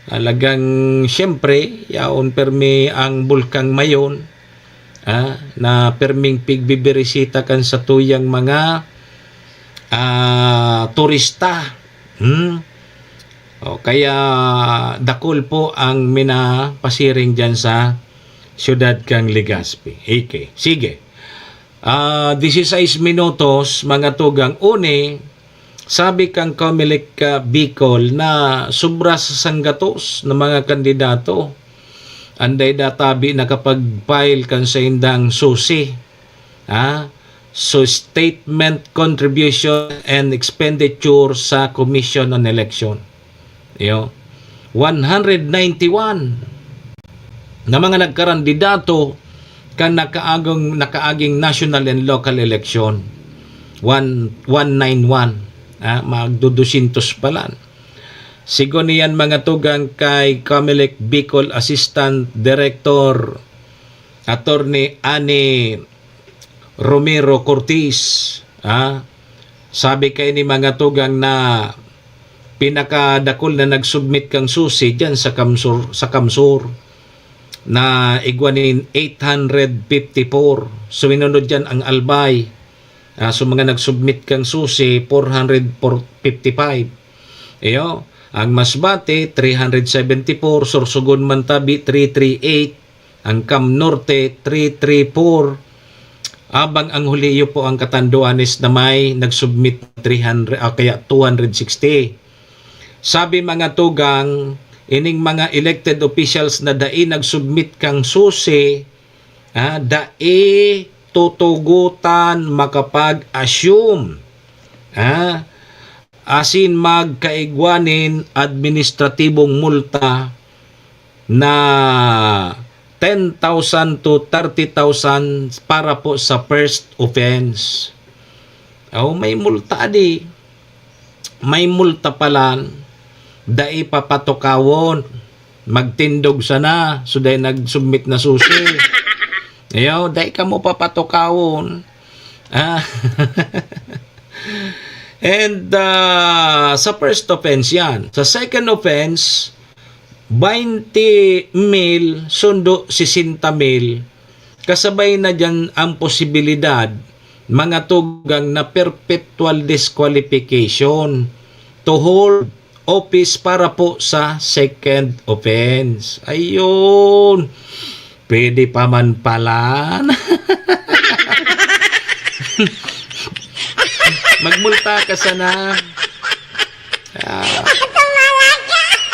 talagang, siyempre, yaon permi ang Bulkang Mayon, ah, na perming pigbibirisita kan satuyang mga, ah, turista. Hmm? O, kaya dakul po ang minapasiring dyan sa siyudad kang Legazpi. Okay, sige. Ah, dieciséis minutos, mga tugang, uni, sabi kang Comelec, ah, Bicol na sobra sa sanggatos na mga kandidato an dai da tabi nakapag-file kan saindang susi, ha? So, statement, contribution, and expenditure sa Commission on Election. Iyo, one hundred ninety-one na mga nagkarandidato kan nakaagong, nakaaging national and local election. One, one nine one. Ah, magdudusintos pa lang. Sigon niyan, mga tugang, kay Comelec Bicol Assistant Director Attorney Annie Romero Cortis, ah, sabi kay ni, mga tugang, na pinakadakul na nag-submit kang susi diyan sa Kamsur, sa Kamsur. na igwa nin eight hundred fifty-four. Suminunod diyan ang Albay. Ah, so, mga nag-submit kan susi, four hundred fifty-five. Iyo, ang Masbate, three hundred seventy-four, Sorsogon man tabi, three three eight, ang Cam Norte, three three four, abang ang Huliyo po ang Catanduanes na may nag-submit three hundred, ah, kaya two hundred sixty. Sabi, mga tugang, ining mga elected officials na dai nag-submit kan susi, ah, dai tutugotan makapag-assume, ah, asin magkaigwa nin administratibong multa na ten thousand to thirty thousand para po sa first offense. Oh, may multa di. May multa palan. Dai papatukawon. Magtindog sana. So, dai nag-submit na susi. Ayaw, dai kamo papatukawon. Ah. And, ah, sa first offense yan. Sa second offense, twenty mil, sundo sesenta mil. Kasabay na diyan ang posibilidad, mga tugang, na perpetual disqualification to hold office para po sa second offense. Ayun. Pwede pa man palan. Magmulta ka sana. Ah,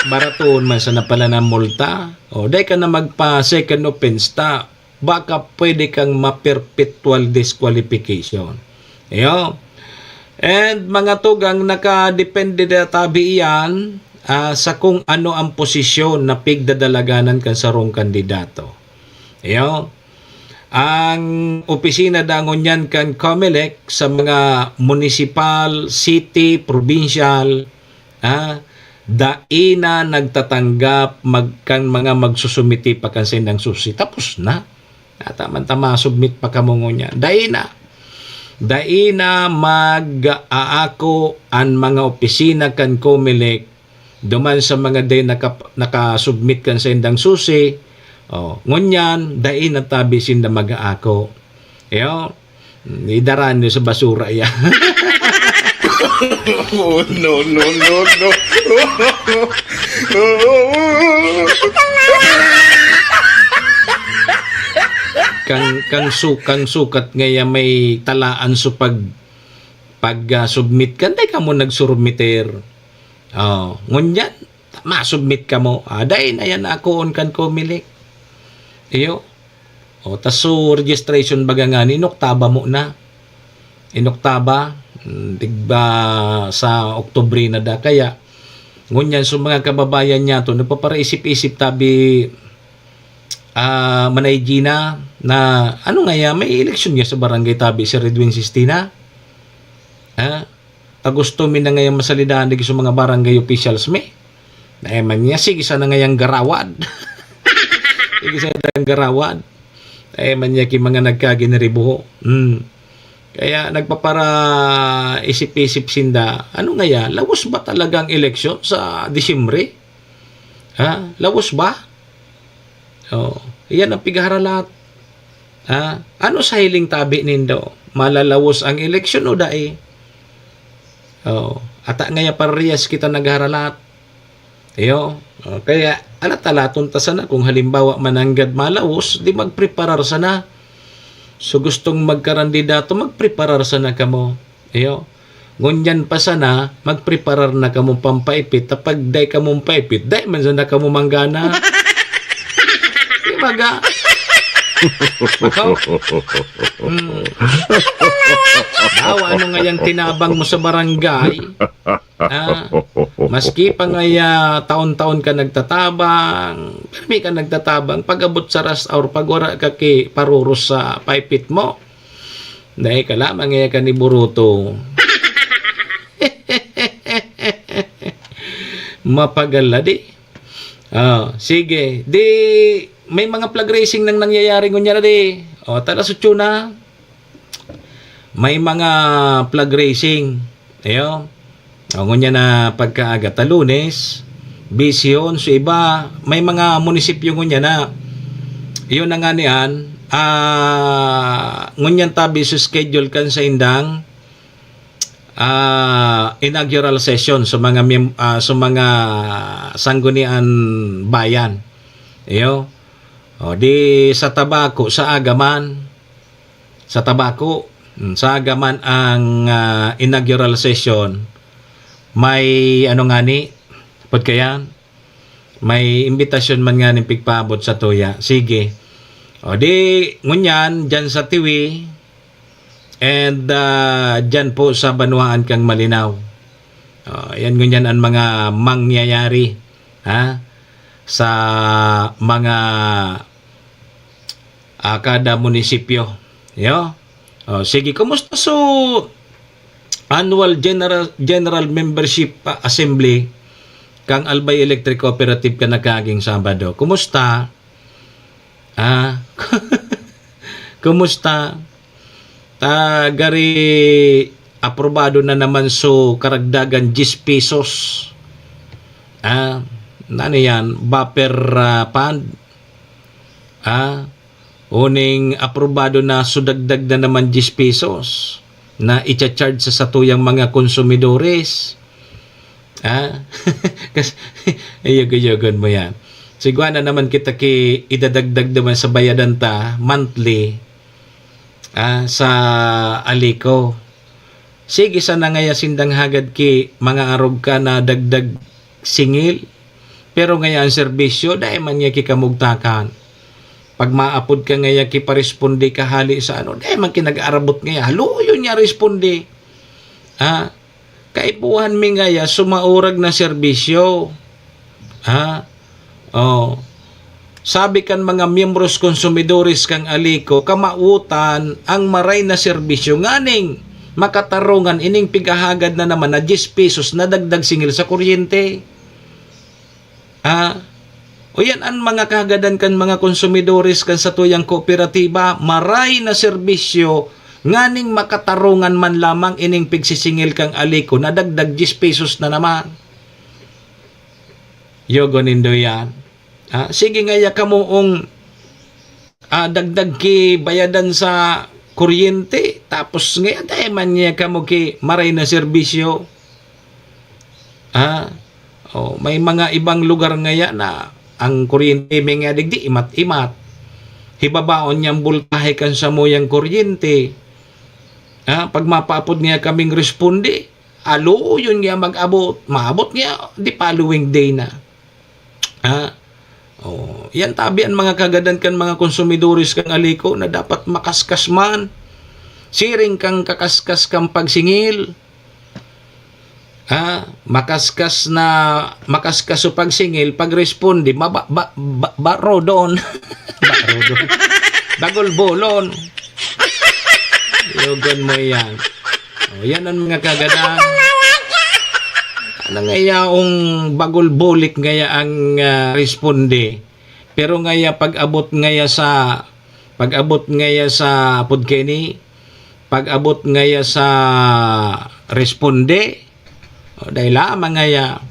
baraton man sana pala ng multa. O, dai ka na magpa-second offense ta. Baka pwede kang ma-perpetual disqualification. Iyo. And mga tugang, nakadepende na tabi iyan, ah, sa kung ano ang posisyon na pigdadalaganan kan sarong kandidato. Iyo. Ang opisina dangon niyan kan Comelec sa mga municipal, city, provincial, ah, dai na nagtatanggap mag-, kan mga magsusumiti pa kan saindang susi. Tapos na. Ata man ta masubmit pa kamo ngunyan. Dai na. Dai na mag-aako an mga opisina kan Comelec duman sa mga dai naka-, nakasubmit kan saindang susi. Oh, ngunyan, dai na tabi sinda mag-aako. Iyo, idara niyo sa basura iya. Oh, no, no, no, no. Kang, kang su-, kang sukat ngaya may talaan so pag, pag, ah, submit kan, dai kamo nagsurmiter. Oh, ngunyan, masubmit kamo. Ah, dai na yan akoon kan Comelec. Iyo. O, tas so registration baga ngani, inoktaba mo na. Inoktaba, mm, digba sa Oktubre na da. Kaya, ngunyan, so mga kababayan niya to, nagpaparaisip-isip tabi, ah, Manay Gina, na ano nga ya, may eleksyon nga sa barangay tabi si Redwin Sistina. Ha? Ta gusto mi na ngayang masalidahan digdi sa mga barangay officials mi. Dai man niya, sige sana ngayang garawad. Sige sana ngayang garawad. Dai man niya ki mga nagkaginiribuho. Hmm. Kaya nagpapara isip-isip sinda, ano ngaya, lawos ba talaga ang eleksyon sa Disyembre? Ha? Lawos ba? Oh, iyan ang pigharalat. Ha? Ano sa hiling tabi nindo? Malalawos ang eleksyon o dai? Oh, ata ngaya parehas kita nagharalat. Iyo. Oh, kaya, alat-alaton ta sana kung halimbawa mananggad malawos, di magpreparar sana. So, gustong magkarandidato, magpreparar sana kamo. Iyo. Ngunyan pa sana, magpreparar na kamo pampaipit. Ta pag dai kamo paipit, dai man sana kamo manggana. Di ba ga? Makaw? Hmm. Dawa, ano nga yang tinabang mo sa barangay? Ah, maski pa nga ya, taon-taon ka nagtatabang, pirmi ka nagtatabang, pag-abot sa rush hour, pag wara ka ki paruros sa paipit mo, dai ka lamang nga ka ni Boruto. Mapagal na di. Ah, sige. Di, may mga flag raising nang nangyayari ngunyan na di. O, tala sutyo na. May mga flag raising. Ayo. O, ngunyan na pagkaaga ta Lunes, busy yun. So, iba, may mga munisipyo ngunyan na Yun na nga niyan, ah, ngunyan tabi sa schedule kan sa indang, ah, inaugural session sa mga mem-, ah, sa mga sanggunian bayan. Iyo. O, di sa Tabaco, sa Agaman. Sa Tabaco, mm, sa Agaman ang, ah, inaugural session. May ano nga ni, pod kayan? May imbitasyon man nga nin pigpaabot sa tuya. Sige. O di, ngunyan, dyan sa Tiwi, and, ah, dyan po sa Banwaan kang Malinao. O, yan ngunyan ang mga mangyayari, ha? Sa mga, ah, kada munisipyo. Yo? O, sige, kumusta so annual general, general membership, ah, assembly kang Albay Electric Cooperative kan nakaaging Sabado? Kumusta? Ah, kumusta? Ta, gari aprobado na naman so karagdagan diyes pesos. Ah, ano yan? Buffer, ah, fund? Ah, uning aprobado na so dagdag na naman diyes pesos na icha-charge sa satuyang mga konsumidores. Ah, kas-, iyog-iyogon mo yan. Sigwa na naman kita ki idadagdag naman sa bayadan ta monthly, ah, sa Alico. Sige sana ngaya sindang hagad ki mga arog ka na dagdag singil, pero ngaya ang serbisyo, dai man niya kikamugtakan. Pag maapod ka ngaya kiparesponde ka hali sa ano, dai man kinag-arabot ngaya. Haluyon niya responde. Ha? Kaipuhan mi ngaya sumaurag na serbisyo. Ha? Oh. Sabi kan mga miyembros konsumidores kan Alico, kamawotan ang maray na serbisyo nganing makatarungan ining pighahagad na naman na diyes pesos na dagdag singil sa kuryente. Ah, o yan an mga kahagadan kan mga konsumidores kan satuyang kooperatiba, maray na serbisyo nganing makatarungan man lamang ining pigsisingil kan Alico na dagdag diyes pesos na naman. Yogo nindo yan. Ah, sige ngaya kamo ong, ah, dagdag ki bayadan sa kuryente, tapos ngaya dai man niya kamo ki maray na serbisyo. Ah, oh, may mga ibang lugar ngaya na ang kuryente may nga digdi imat-imat. Hibabaon niyang boltahe kan samuyang kuryente. Ah, pag mapaapod niya kaming responde, haluyon niya mag-abot, maabot niya the following day na. Ha? Oh, yan tabi an mga kagadan kan mga konsumidores kan Alico na dapat makaskas man. Siring kang kakaskas kan pagsingil. Ha? Makaskas na, makaskas so pagsingil, pagresponde, maba-, ba-, ba-, barodon. Barodon. Bagulbolon. Yogon mo yan. O, yan ang mga kagadan. Ano ngaya ang bagol bulik ngaya ang, ah, responde? Pero ngaya pag-abot ngaya sa, pag-abot ngaya sa, apod kaini, pag-abot ngaya sa responde, o, dai lamang ngaya.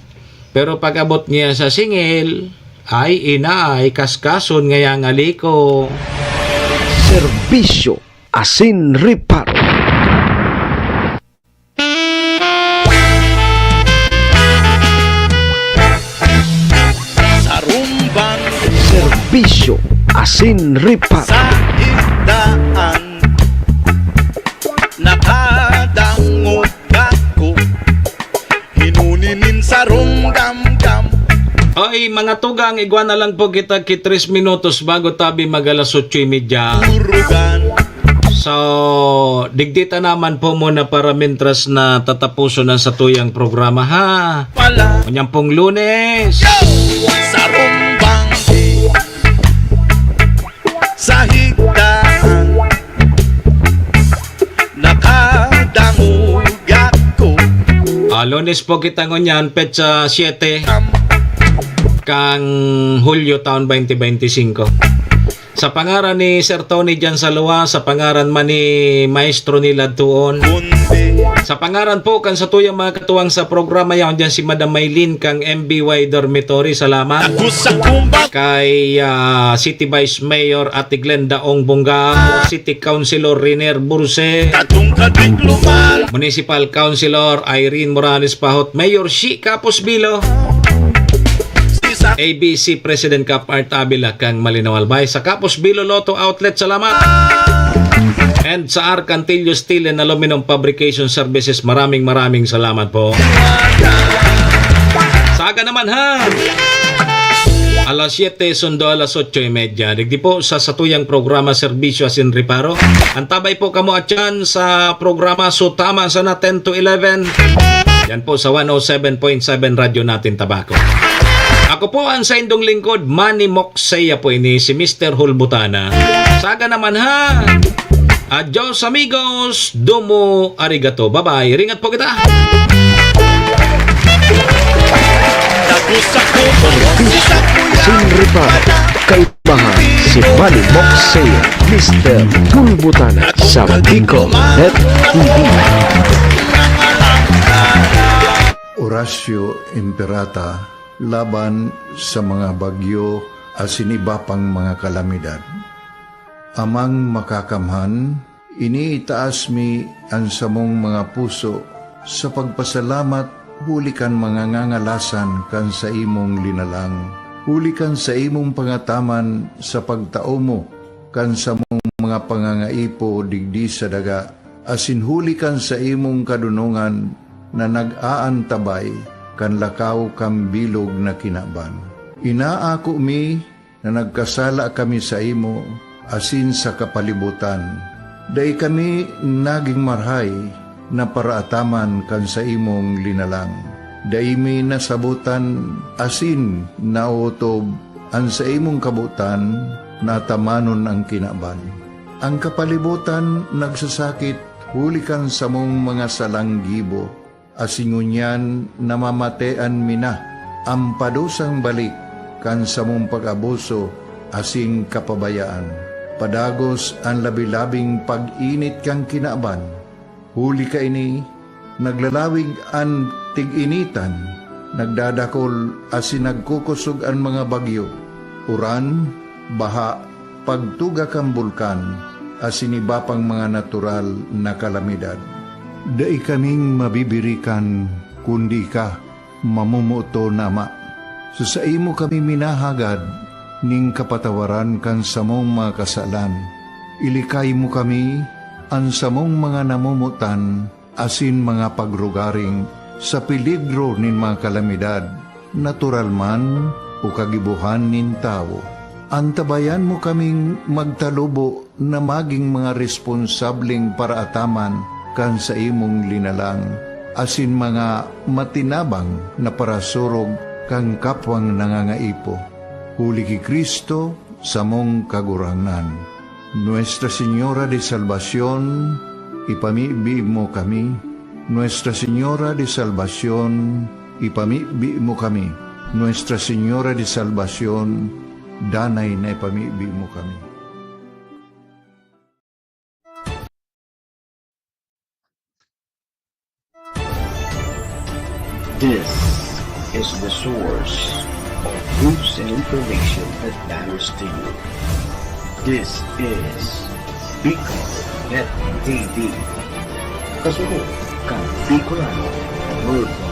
Pero pag-abot ngaya sa singil, ay inay, kaskason ngaya ang Alico. Serbisyo asin reparo. Sarumbang. Serbisyo asin reparo. Sa higdaan, nakadangog ako, hinuni nin sarong damdam. Oy, mga tugang, igwa na lang po kita ki tres minutos bago tabi mag alas otso y media. Turugan. So, digdi ta naman po muna para mintras na tatapuson ang satuyang programa, ha? Pala. Unyang pong Lunes. Yo! Sarumbang. Sa higdaan, nakadangog ako. Ah, Lunes po kita ngunyan, petsa siyete kang Hulyo, taon twenty twenty-five. Sa pangaran ni Sir Tony diyan sa Lua, sa pangaran man ni Maestro Nilad Tuon, sa pangaran po kan satuyang mga katuwang sa programa yaon diyan si Madam Maylin kang M B Y Dormitory, salamat. Kay, ah, City Vice Mayor Ate Glenda Ong Bungao, City Councilor Riner Burse, Municipal Councilor Irene Morales Pahot, Mayor Shi Kapos Bilo, A B C President Kap Art Abila kang Malinaw Albay. Sa Kapos Bilo Lotto Outlet, salamat. And sa Arcantillo Steel and Aluminum Fabrication Services, maraming, maraming salamat po. Sa aga naman, ha? Alas siyete, sundo alas otso y media. Digdi po sa satuyang programa, Serbisyo Asin Reparo. Antabay po kamo atyan sa programa Sutama sana ten to eleven. Yan po sa one oh seven point seven Radyo Natin Tabaco. Ako po ang saindong lingkod, Manny Moksea po ini, si Mister Hulbutana. Saga naman ha. Adios amigos, domo arigato. Bye-bye. Ringat po kita. Sin Reparo, kaibahan si Manny Moksea, Mister Hulbutana sa Bicol Net T V. Horacio Imperata laban sa mga bagyo asin iba pang mga kalamidad. Amang Makakamhan, iniitaas mi an samong mga puso sa pagpasalamat huli kan mga ngangalasan kan saimong linalang, huli kan saimong pangataman sa pagtao mo kan samong mga pangangaipo digdi sa daga, asin huli kan saimong kadonongan na nag-aantabay kan lakaw kan bilog na kinaban. Inaako mi na nagkasala kami saimo asin sa kapalibotan. Dai kami nagin marahay na paraataman kan saimong linalang. Dai mi nasabotan asin naotob an saimong kabotan na atamanon an kinaban. An kapalibotan nagsasakit huli kan samong mga salang gibo, asin ngunyan namamatean mi na an padusang balik kan samong pag-abuso asin kapabayaan. Padagos an labi-labing pag-init kan kinaban. Huli kaini, naglalawig an tig-initan, nagdadakol asin nagkukosog an mga bagyo, uran, baha, pagtuga kan bulkan, asin iba pang mga natural na kalamidad. Dai kaming mabibirikan kundi ika, mamomoton na Ama. Sa saimo kami minahagad nin kapatawaran kan samong mga kasalan. Ilikay mo kami, an samong mga namomotan, asin mga pagrugaring sa peligro nin mga kalamidad, natural man o kagibohan nin tawo. Antabayan mo kaming magtalubo na magin mga responsableng paraataman kan saimong linalang, asin mga matinabang na parasurog kan kapwang nangangaipo. Huli ki Cristo, samong Kagurangnan. Nuestra Señora de Salvacion, ipamibi mo kami. Nuestra Señora de Salvacion, ipamibi mo kami. Nuestra Señora de Salvacion, danay na ipamibi mo kami. This is the source of news and information that matters to you. This is Bicol Net T V. Kasunod kan Bicolano Worldwide.